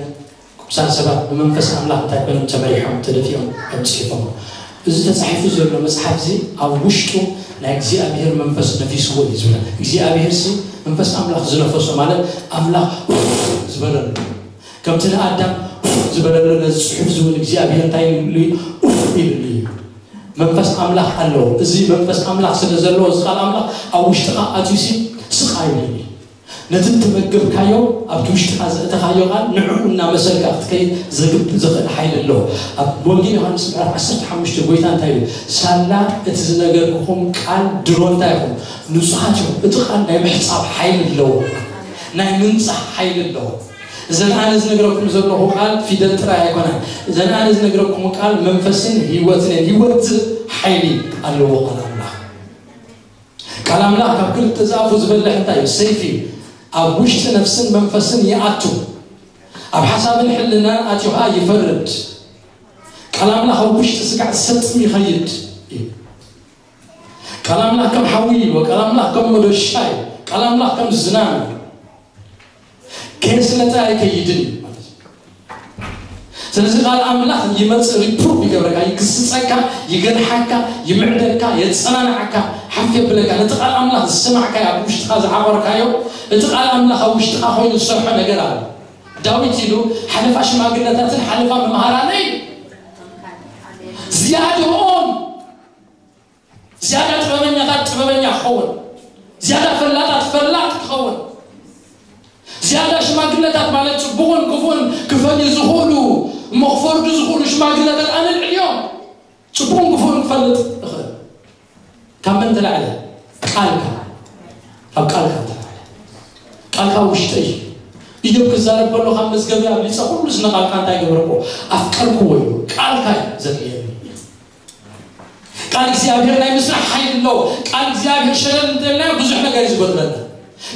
ቅዱሳን ሰባት ብመንፈስ ኣምላኽ እንታይ ኮይኖም ተመሪሖም ተደፊኦም እዮም ጽሒፎም። እዚ ተጻሒፉ ዘሎ መጽሓፍ እዚ ኣብ ውሽጡ ናይ እግዚኣብሔር መንፈስ ነፊስዎ እዩ ዝብላ እግዚኣብሔር ሲ መንፈስ ኣምላኽ ዝነፈሶ ማለት ኣምላኽ ዝበለሉ ከምቲ ንኣዳም ዝበለሉ ነዚ ጽሑፍ ዝውን እግዚኣብሔር እንታይ ኢሉ ኡፍ ኢሉ እዩ መንፈስ ኣምላኽ ኣለዎ እዚ መንፈስ ኣምላኽ ስለ ዘለዎ እዚ ቃል ኣምላኽ ኣብ ውሽጥኻ ኣትዩሲ ስቕ ኣይብልን እዩ ነቲ እተመገብካዮ፣ ኣብቲ ውሽጥኻ ዘእተኻዮ ቃል ንዕኡ እናመሰልካ ክትከይድ ዘግብ-፣ ዘኽእል ሓይሊ ኣለዎ። ኣብ ወንጌል ዮሃንስ ምዕራፍ ዓሰርተ ሓሙሽተ ጎይታ እንታይ ኢሉ? ሳላ እቲ ዝነገርኩኹም ቃል ድሮ እንታይ ይኹን? ንጹሃት ይኹን። እቲ ቃል ናይ ምሕጻብ ሓይሊ ኣለዎ። ናይ ምንጻህ ሓይሊ ኣለዎ። እዘን ኣነ ዝነግረኩም ዘለኹ ቃል ፊደል ጥራይ ኣይኮናን። እዘን ኣነ ዝነግረኩም ቃል መንፈስን ህይወትን እየን። ህይወት ሓይሊ ኣለዎ ቃል ኣምላኽ። ቃል ኣምላኽ ካብ ክልተ ዛፉ ዝበልሕ እንታይ እዩ? ሰይፊ እዩ። ኣብ ውሽጢ ነፍስን መንፈስን ይኣቱ። ኣብ ሓሳብን ሕልናን ኣትዩ ኸዓ ይፈርድ። ቃል ኣምላኽ ኣብ ውሽጢ ስጋዕ ዝሰጥም ይኸይድ እዩ። ቃል ኣምላኽ ከም ሓዊ እዩ። ቃል ኣምላኽ ከም መዶሻ እዩ። ቃል ኣምላኽ ከም ዝናም እዩ። ከየስለጠ ኣይከይድን እዩ ማለት እዩ። ስለዚ ቃል ኣምላኽ ይመጽእ፣ ሪፕሩፍ ይገብረካ፣ ይግስጸካ፣ ይገድሓካ፣ ይምዕደካ፣ የጸናንዓካ፣ ሓፍ የብለካ። ነቲ ቃል ኣምላኽ ዝሰማዕካዮ፣ ኣብ ውሽጥኻ ዝዓቆርካዮ፣ እቲ ቃል ኣምላኽ ኣብ ውሽጥኻ ኮይኑ ዝሰርሖ ነገር ኣሎ። ዳዊት ኢሉ፣ ሓለፋ ሽማግለታትን ሓለፋ መምሃራነይ ዝያድኦም ዝያዳ ጥበበኛታት ጥበበኛ ክኸውን፣ ዝያዳ ፈላጣት ፈላጥ ክኸውን፣ ዝያዳ ሽማግለታት ማለት ጽቡቕን ክፉእን ክፈልዩ ዝኽእሉ እሞ ክፈርዱ ዝኽእሉ ሽማግለታት ኣነ ልዕሊኦም ጽቡቕን ክፉእን ክፈልጥ እኽእል። ካብ መን ተላዕለ? ቃልካ። ካብ ቃልካ ተላዕለ። ቃልካ ውሽጠይ እዩ። ኢዮብ ክዛረብ ከሎ ካብ መዝገበይ ኣብሊጸ ኩሉ ስነ ቃልካ እንታይ ገበርኩ? ኣፍቀርኩዎ ኢሉ። ቃልካ እዩ ዘድልየኒ። ቃል እግዚኣብሔር ናይ ምስራሕ ሓይሊ ኣለዎ። ቃል እግዚኣብሔር ሸለል እንተልና ብዙሕ ነገር እዩ ዝጎድለና።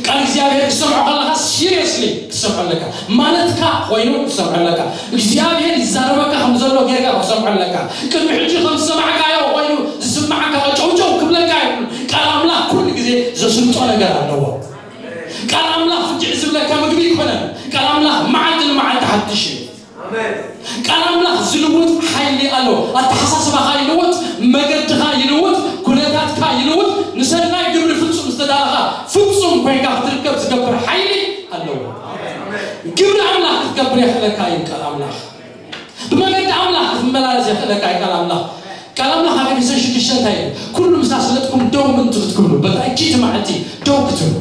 ቃል እግዚኣብሔር ክትሰምዖ ከለኻ ሲሪየስሊ ክትሰምዖ ኣለካ። ማለትካ ኮይኑ ክትሰምዖ ኣለካ። እግዚኣብሔር ይዛረበካ ከም ዘሎ ጌርካ ክትሰምዖ ኣለካ። ቅድሚ ሕጂ ከም ዝሰማዕካዮ ኮይኑ ዝስማዓካ ቀጨውጨው ክብለካ ይብሉ። ቃል ኣምላኽ ኩሉ ግዜ ዘስልጦ ነገር ኣለዎ። ቃል ኣምላኽ ፍጅዕ ዝብለካ ምግቢ ይኮነን። ቃል ኣምላኽ መዓልቲ ንመዓልቲ ሓድሽ እዩ። ቃል ኣምላኽ ዝልውጥ ሓይሊ ኣሎ። ኣተሓሳስባኻ ይልውጥ፣ መገድኻ ይልውጥ፣ ኩነታትካ ይልውጥ። ንሰናይ ግብሪ ፍጹም ዝተዳለኻ ፍጹም ኮይንካ ክትርከብ ዝገብር ሓይሊ ኣለዎ። ግብሪ ኣምላኽ ክትገብር የኽእለካ እዩ ቃል ኣምላኽ። ብመገዲ ኣምላኽ ክትመላለስ የኽእለካ እዩ ቃል ኣምላኽ። ቃል ኣምላኽ ኣብ ኤፌሶን ሽዱሽተ እንታይ እዩ? ኩሉ ምስ ኣስለጥኩም ደው ምእንቲ ክትክብሉ፣ በታ እኪይቲ መዓልቲ ደው ክትብሉ።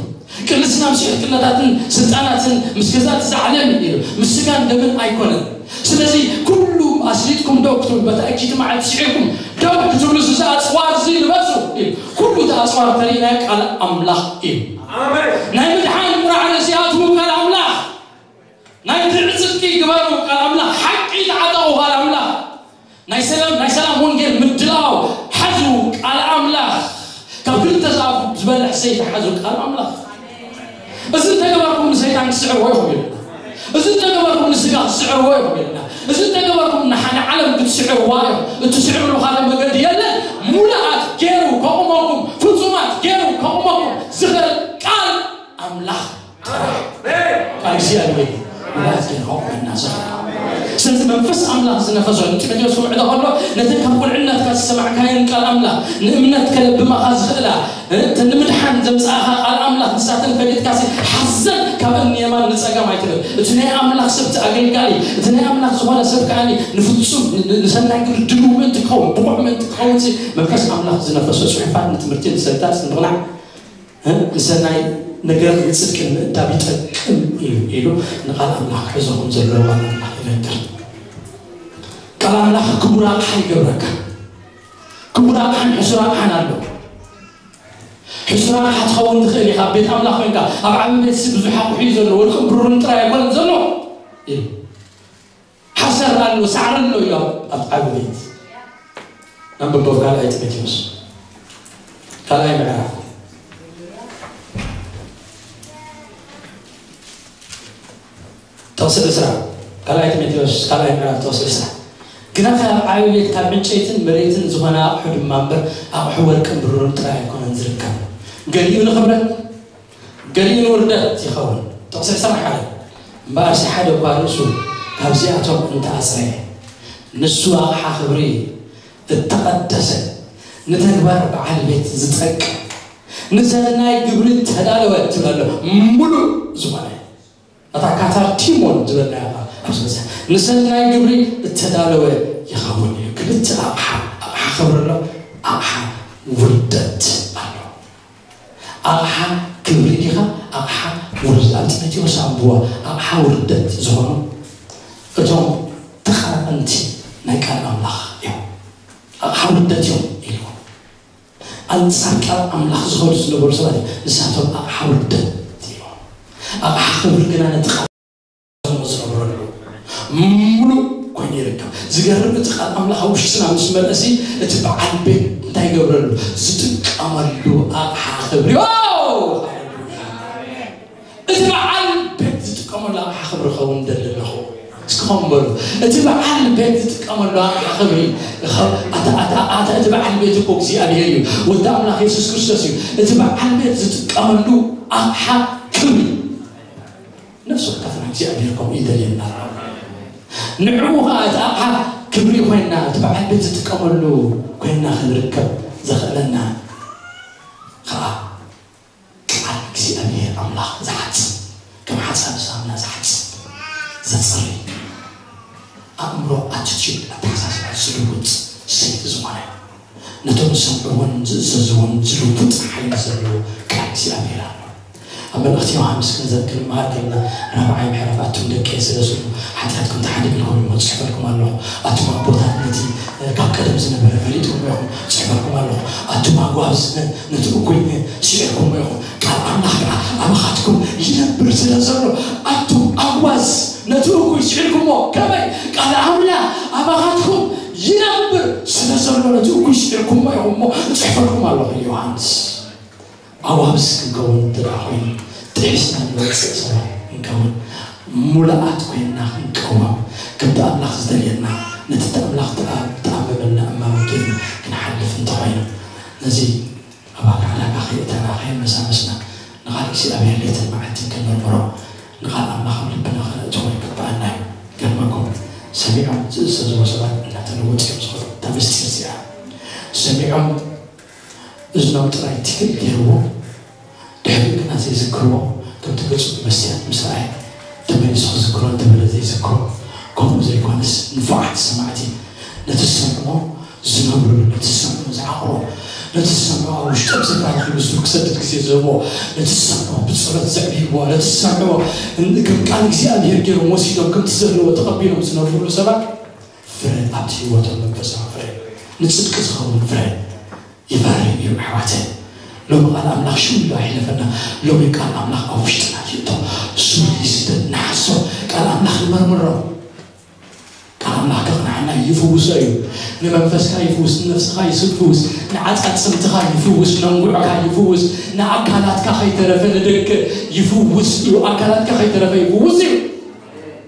ቅልስና ምስ ዕጥቅነታትን ስልጣናትን ምስ ገዛእቲ እዛ ዓለም እዩ፣ ምስ ስጋን ደምን ኣይኮነን። ስለዚ ኩሉ ኣስሊጥኩም ደው ክትብሉ፣ በታ እኪይቲ መዓልቲ ስዒርኩም ደው ክትብሉ፣ እዚ ኣጽዋር እዚ ልበሱ እዩ። ኩሉ እቲ ኣጽዋር ተሪእናዮ ቃል ኣምላኽ እዩ። ኣሜን። ናይ ምድሓን ቁራዕ ርእሲ ኣትዉ ቃል ኣምላኽ። ናይ ጽድቂ ግበሩ ቃል ኣምላኽ። ሓቂ ተዓጠቑ ቃል ኣምላኽ። ናይ ሰላም ናይ ሰላም ወንጌል ምድላው ሓዙ ቃል ኣምላኽ። ካብ ክልተ ዛፉ ዝበልሕ ሰይፊ ሓዙ ቃል ኣምላኽ። እዚ እንተገበርኩም ንሰይጣን ትስዕርዎ ኢኹም ኢልና። እዚ እንተገበርኩም ንስጋ ትስዕርዎ ኢኹም ኢልና። እዚ እንተገበርኩም ንሓ-፣ ንዓለም ክትስዕርዋ ኢኹም። እትስዕርሉ ካልእ መገዲ የለን። ሙሉኣት ገይሩ ከቑመኩም፣ ፍጹማት ገይሩ ከቑመኩም ዝኽእል ቃል ኣምላኽ ጥራሕ። ቃል እግዚኣብሔር ሙሉኣት ገይሩ ከቑመና ዝኽእል። ስለዚ መንፈስ ኣምላኽ ዝነፈሶ ንጢሞቴዎስ ክምዕዶ ከሎ ነተን ካብ ቁልዕነትካ ዝሰማዕካየን ቃል ኣምላኽ ንእምነት ከለብማኻ ዝኽእላ፣ እ፣ እተን ንምድሓን ዘምጽኣኻ ቃል ኣምላኽ ንሳተን ፈሊጥካሲ ሓዘን ካብ እኒ የማን ንጸጋም ኣይትበል። እቲ ናይ ኣምላኽ ሰብ እቲ ኣገልጋሊ፣ እቲ ናይ ኣምላኽ ዝኾነ ሰብ ከኣ ንፍጹም ን-፣ ን-፣ ንሰናይ ግብሪ ድሉው ምእንቲ ክኸውን፣ ብቑዕ ምእንቲ ክኸውን ሲ መንፈስ ኣምላኽ ዝነፈሶ ጽሑፋት ንትምህርቲ፣ ንሰልጣን፣ ንቕናዕ፣ እ፣ ንሰናይ ነገር ንጽድቂ ንምእዳብ ይጠቅም እዩ ኢሉ ንቃል ኣምላኽ ክሕዞ ከም ዘለዎ ቃል ኣምላኽ ይነግር። ቃል ኣምላኽ ክቡር ኣቕሓ ይገብረካ። ክቡር ኣቕሓን ሕሱር ኣቕሓን ኣሎ። ሕሱር ኣቕሓ ትኸውን ትኽእል ኢኻ። ኣብ ቤት ኣምላኽ ኮይንካ ኣብ ዓቢ ቤት ሲ ብዙሕ ኣቑሑ እዩ ዘሎ፣ ወርቅን ብሩርን ጥራይ ኣይኮነን ዘሎ ኢሉ። ሓሰር ኣሎ፣ ሳዕሪ ኣሎ ኢሉ ኣብ፣ ኣብ ዓቢ ቤት። ኣንብቦ ካልኣይ ጢሞቴዎስ ካልኣይ ምዕራፍ ጥቕሲ ዕስራ፣ ካልኣይ ጢሞቴዎስ ካልኣይ ምዕራፍ ጥቕሲ ዕስራ። ግናኸ ኣብ ዓቢ ቤት ካብ ዕንጨይትን መሬትን ዝኾነ ኣቑሑ ድማ እምበር ኣቑሑ ወርቅን ብሩርን ጥራይ ኣይኮነን ዝርከብ። ገሊኡ ንኽብረት ገሊኡ ንውርደት ይኸውን። ጥቕሲ ዕስራን ሓደን። እምበኣርሲ ሓደ እኳ ርእሱ ካብዚኣቶም እንተኣጽረየ፣ ንሱ ኣቕሓ ክብሪ እተቐደሰ፣ ንተግባር በዓል ቤት ዝጠቅም፣ ንሰናይ ግብሪ እተዳለወ ትብል ኣሎ፣ ምሉእ ዝኾነ። እታ ካታርቲሞን ዝበልናያ ቃል ኣብ ስብሰ ንሰናይ ግብሪ እተዳለወ ይኸውን እዩ። ክልተ ኣቕሓ፣ ኣቕሓ ክብሪ ኣሎ፣ ኣቕሓ ውርደት ኣሎ። ኣቕሓ ክብሪ ዲኻ ኣቕሓ ውርደት? ኣብ ጢሞቴዎስ ኣንብዋ ኣቕሓ ውርደት ዝኾኑ እቶም ተቓረንቲ ናይ ቃል ኣምላኽ እዮም። ኣቕሓ ውርደት እዮም ኢልዎም። ኣንጻር ቃል ኣምላኽ ዝኸዱ ዝነበሩ ሰባት እዮም። ንሳቶም ኣቕሓ ውርደት እዮም። ኣቕሓ ክብሪ ግና ነቲ ቃል ዝነብረሉ ምሉእ ኮይኑ ይርከብ። ዝገርም፣ እቲ ቃል ኣምላኽ ኣብ ውሽጥና ምስ መለሲ እቲ በዓል ቤት እንታይ ይገብረሉ? ዝጥቀመሉ ኣቕሓ ክብሪ። ዋው! እቲ በዓል ቤት ዝጥቀመሉ ኣቕሓ ክብሪ ኸውን ደሊ ኣለኹ። እስኪ ኸውን በሉ። እቲ በዓል ቤት ዝጥቀመሉ ኣቕሓ ክብሪ፣ ኣታ እቲ በዓል ቤት እኮ እግዚኣብሔር እዩ፣ ወዲ ኣምላኽ የሱስ ክርስቶስ እዩ። እቲ በዓል ቤት ዝጥቀመሉ ኣቕሓ ክብሪ፣ ነፍሲ ወከፍና እግዚኣብሔር ከምኡ ይደልየና ኣሎ። ንዕኡ ኸዓ እቲ ኣቕሓ ክብሪ ኮይና፣ እቲ በዓል ቤት ዝጥቀመሉ ኮይና ክንርከብ ዘኽእለና ኸዓ ቃል እግዚኣብሔር ኣምላኽ ዝሓጽብ፣ ከም ሓጻቢ ሳሙና ዝሓጽብ፣ ዘጽሪ፣ ኣእምሮ፣ ኣቲቲዩድ፣ ኣተሓሳስባ ዝልውጥ ሰይቲ ዝኾነ፣ ነቶም ዝሰምዕዎን ዝእዘዝዎን ዝልውጥ ሓይሊ ዘለዎ ቃል እግዚኣብሔር ኣሎ። ኣብ መልእኽቲ ዮሃንስ ክንዘ-፣ ክንመሃር ከለና፣ ራብዓይ ምዕራፍ፣ ኣቱም ደቀይ ስለ ስሙ ሓጢኣትኩም ተሓዲግልኩም እሞ ጽሕፈልኩም ኣለኹ። ኣቱም ኣቦታት ነቲ፣ እ፣ ካብ ቀደም ዝነበረ ፈሊጥኩም ኢኹም፣ ጽሕፈልኩም ኣለኹ። ኣቱም ኣጓብዝ ነ-፣ ነቲ እኩይ ነ-፣ ስዒርኩሞ ኢኹም። ቃል ኣምላኽ ከኣ ኣባኻትኩም ይነብር ስለ ዘሎ፣ ኣቱም ኣጓዝ ነቲ እኩይ ስዒርኩሞ። ከመይ? ቃል ኣምላኽ ኣባኻትኩም ይነብር ስለ ዘሎ፣ ነቲ እኩይ ስዒርኩሞ ኢኹም እሞ፣ እጽሕፈልኩም ኣለኹ። ዮሃንስ። ኣዋብስ ክንከውን እንተ ደኣ ኮይኑ፣ ጥሒስና ንወጽእ ሰባት ክንከውን፣ ሙሉኣት ኮይንና ክንቀወም፣ ከምቲ ኣምላኽ ዝደልየና፣ ነቲ እቲ ኣምላኽ ተኣ-፣ ተኣመመልና እማመ ጌርና ክንሓልፍ እንተኾይኑ፣ ነዚ ኣብ ዓዳጋ ከየእተና፣ ከየመሳመስና፣ ንቓል እግዚኣብሔር ሌትን መዓልትን ክንምርምሮ፣ ንቓል ኣምላኽ ኣብ ልብና ከነእትዎ ይግብኣና እዩ። ይገርመኩም፣ ሰሚዖም ዝእዘዝዎ ሰባት እናተለወጡ እዮም ዝኸዱ። እታ ምስጢር እዚኣ ሰሚዖም እዝኖም ጥራይ ትክል ገይርዎ፣ ድሕሪኡ ግና ዘይዝክርዎ፣ ከምቲ ገጹ ብመስትያት ምስ ረኣየ፣ ተመሊሱ ክዝክሮ እንተበለ ዘይዝክሮ፣ ከምኡ ዘይኮነስ፣ ንፉዓት ሰማዕቲ፣ ነቲ ዝሰምዕዎ ዝነብርሉ፣ ነቲ ዝሰምዕዎ ዝዓቕቦ፣ ነቲ ዝሰምዕዎ ኣብ ውሽጦም ስፍራ ረኺቡ ሱር ክሰድድ ግዜ ዝህብዎ፣ ነቲ ዝሰምዕዎ ብጸሎት ዘዕብይዎ፣ ነቲ ዝሰምዕዎ ከም ቃል እግዚኣብሔር ገይሮም ወሲዶም ከምቲ ዘለዎ ተቐቢሎም ዝነብርሉ ሰባት፣ ፍረ ኣብቲ ህይወቶም መንፈሳዊ ፍረ፣ ንጽድቂ ዝኸውን ፍረ ይፈሪ እዩ ኣሕዋተይ። ሎሚ ቃል ኣምላኽ ሽው ኢሉ ኣይሕለፈና። ሎሚ ቃል ኣምላኽ ኣብ ውሽጥና ይእቶ። ሱር ይስደድ፣ ንሓሶ፣ ቃል ኣምላኽ ንመርምሮ። ቃል ኣምላኽ ከቕንዓና እዩ፣ ይፍውሶ እዩ። ንመንፈስካ ይፍውስ፣ ንነፍስኻ ይፍውስ፣ ንዓጻጽምትኻ ይፍውስ፣ ነንጉዕካ ይፍውስ፣ ንኣካላትካ ከይተረፈ ንደቂ ይፍውስ እዩ። ኣካላትካ ከይተረፈ ይፍውስ እዩ።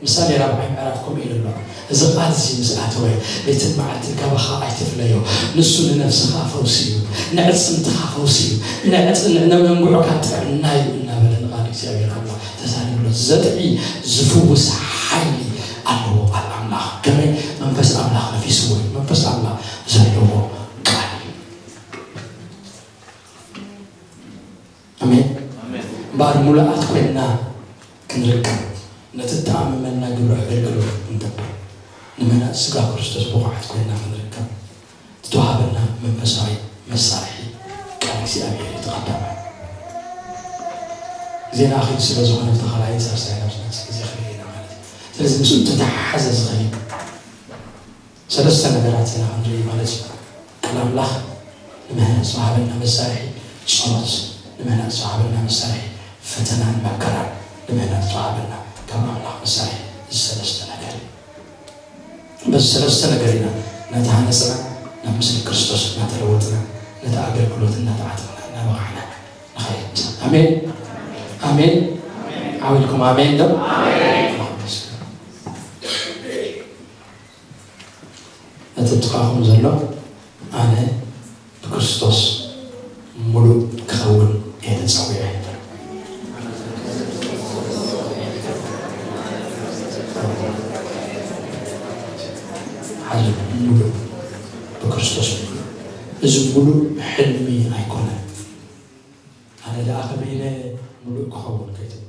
ምሳሌ ራብዓይ ምዕራፍ ከምኡ ኢሉ ኣሎ። እዚ ቃል እዚ ምስ ኣተወ፣ ሌትን መዓልትን ካባኻ ኣይትፍለዮ። ንሱ ንነፍስኻ ፈውሲ እዩ፣ ንዕጽምትኻ ፈውሲ እዩ፣ ንዕጽ-፣ ንመንጉዕካ ጥዕና እዩ እናበለ ንቃል እግዚኣብሔር ኣምላኽ ተዛሪብሎ። ዘጥዒ ዝፍውስ ሓይሊ ኣለዎ ቃል ኣምላኽ። ከመይ? መንፈስ ኣምላኽ ነፊስዎ እዩ። መንፈስ ኣምላኽ ዘለዎ ቃል እዩ። ኣሜን። ኣሜን። እምበኣር ሙሉኣት ኮይንና ክንርከብ፣ ነቲ እተኣመመና ግብረ ኣገልግሎት ክንገብር፣ ንምህናጽ ስጋ ክርስቶስ ብቑዓት ኮይንና ክንርከብ፣ ዝተዋህበና መንፈሳዊ መሳርሒ ቃል እግዚኣብሔር እዩ። ተቐዳማይ ግዜና ኣኺሉ ስለ ዝኾነ፣ ብተኻልኣይን ሳልሳይን ኣብ ዝመጽእ ግዜ ክንርኢ ኢና ማለት እዩ። ስለዚ ምስኡ ዝተተሓሓዘ ዝኸይድ ሰለስተ ነገራት ኢና ክንርኢ ማለት እዩ። ቃል ኣምላኽ ንምህናጽ ዝወሃበና መሳርሒ፣ ጸሎት ንምህናጽ ዝወሃበና መሳርሒ፣ ፈተናን መከራን ንምህናጽ ዝወሃበና ካብ ኣምላኽ መሳርሒ፣ እዚ ሰለስተ ነገር እዩ። በዚ ሰለስተ ነገር ኢና እናተሃነጽና፣ ናብ ምስሊ ክርስቶስ እናተለወጥና፣ ነቲ ኣገልግሎት እናተዓጠቕና፣ እናበቓዕና ንኸይድ። ኣሜን። ኣሜን። ዓው ኢልኩም ኣሜን ዶ? እቲ ጥቓኹም ዘሎ፣ ኣነ ብክርስቶስ ምሉእ ክኸውን እየ ተጸዊዐ ይበል። ሓደ ምሉእ ብክርስቶስ ምሉእ። እዚ ምሉእ ሕልሚ ኣይኮነን። ኣነ ደኣ ከመይ ኢለ ምሉእ ክኸውን ከይትብሉ፣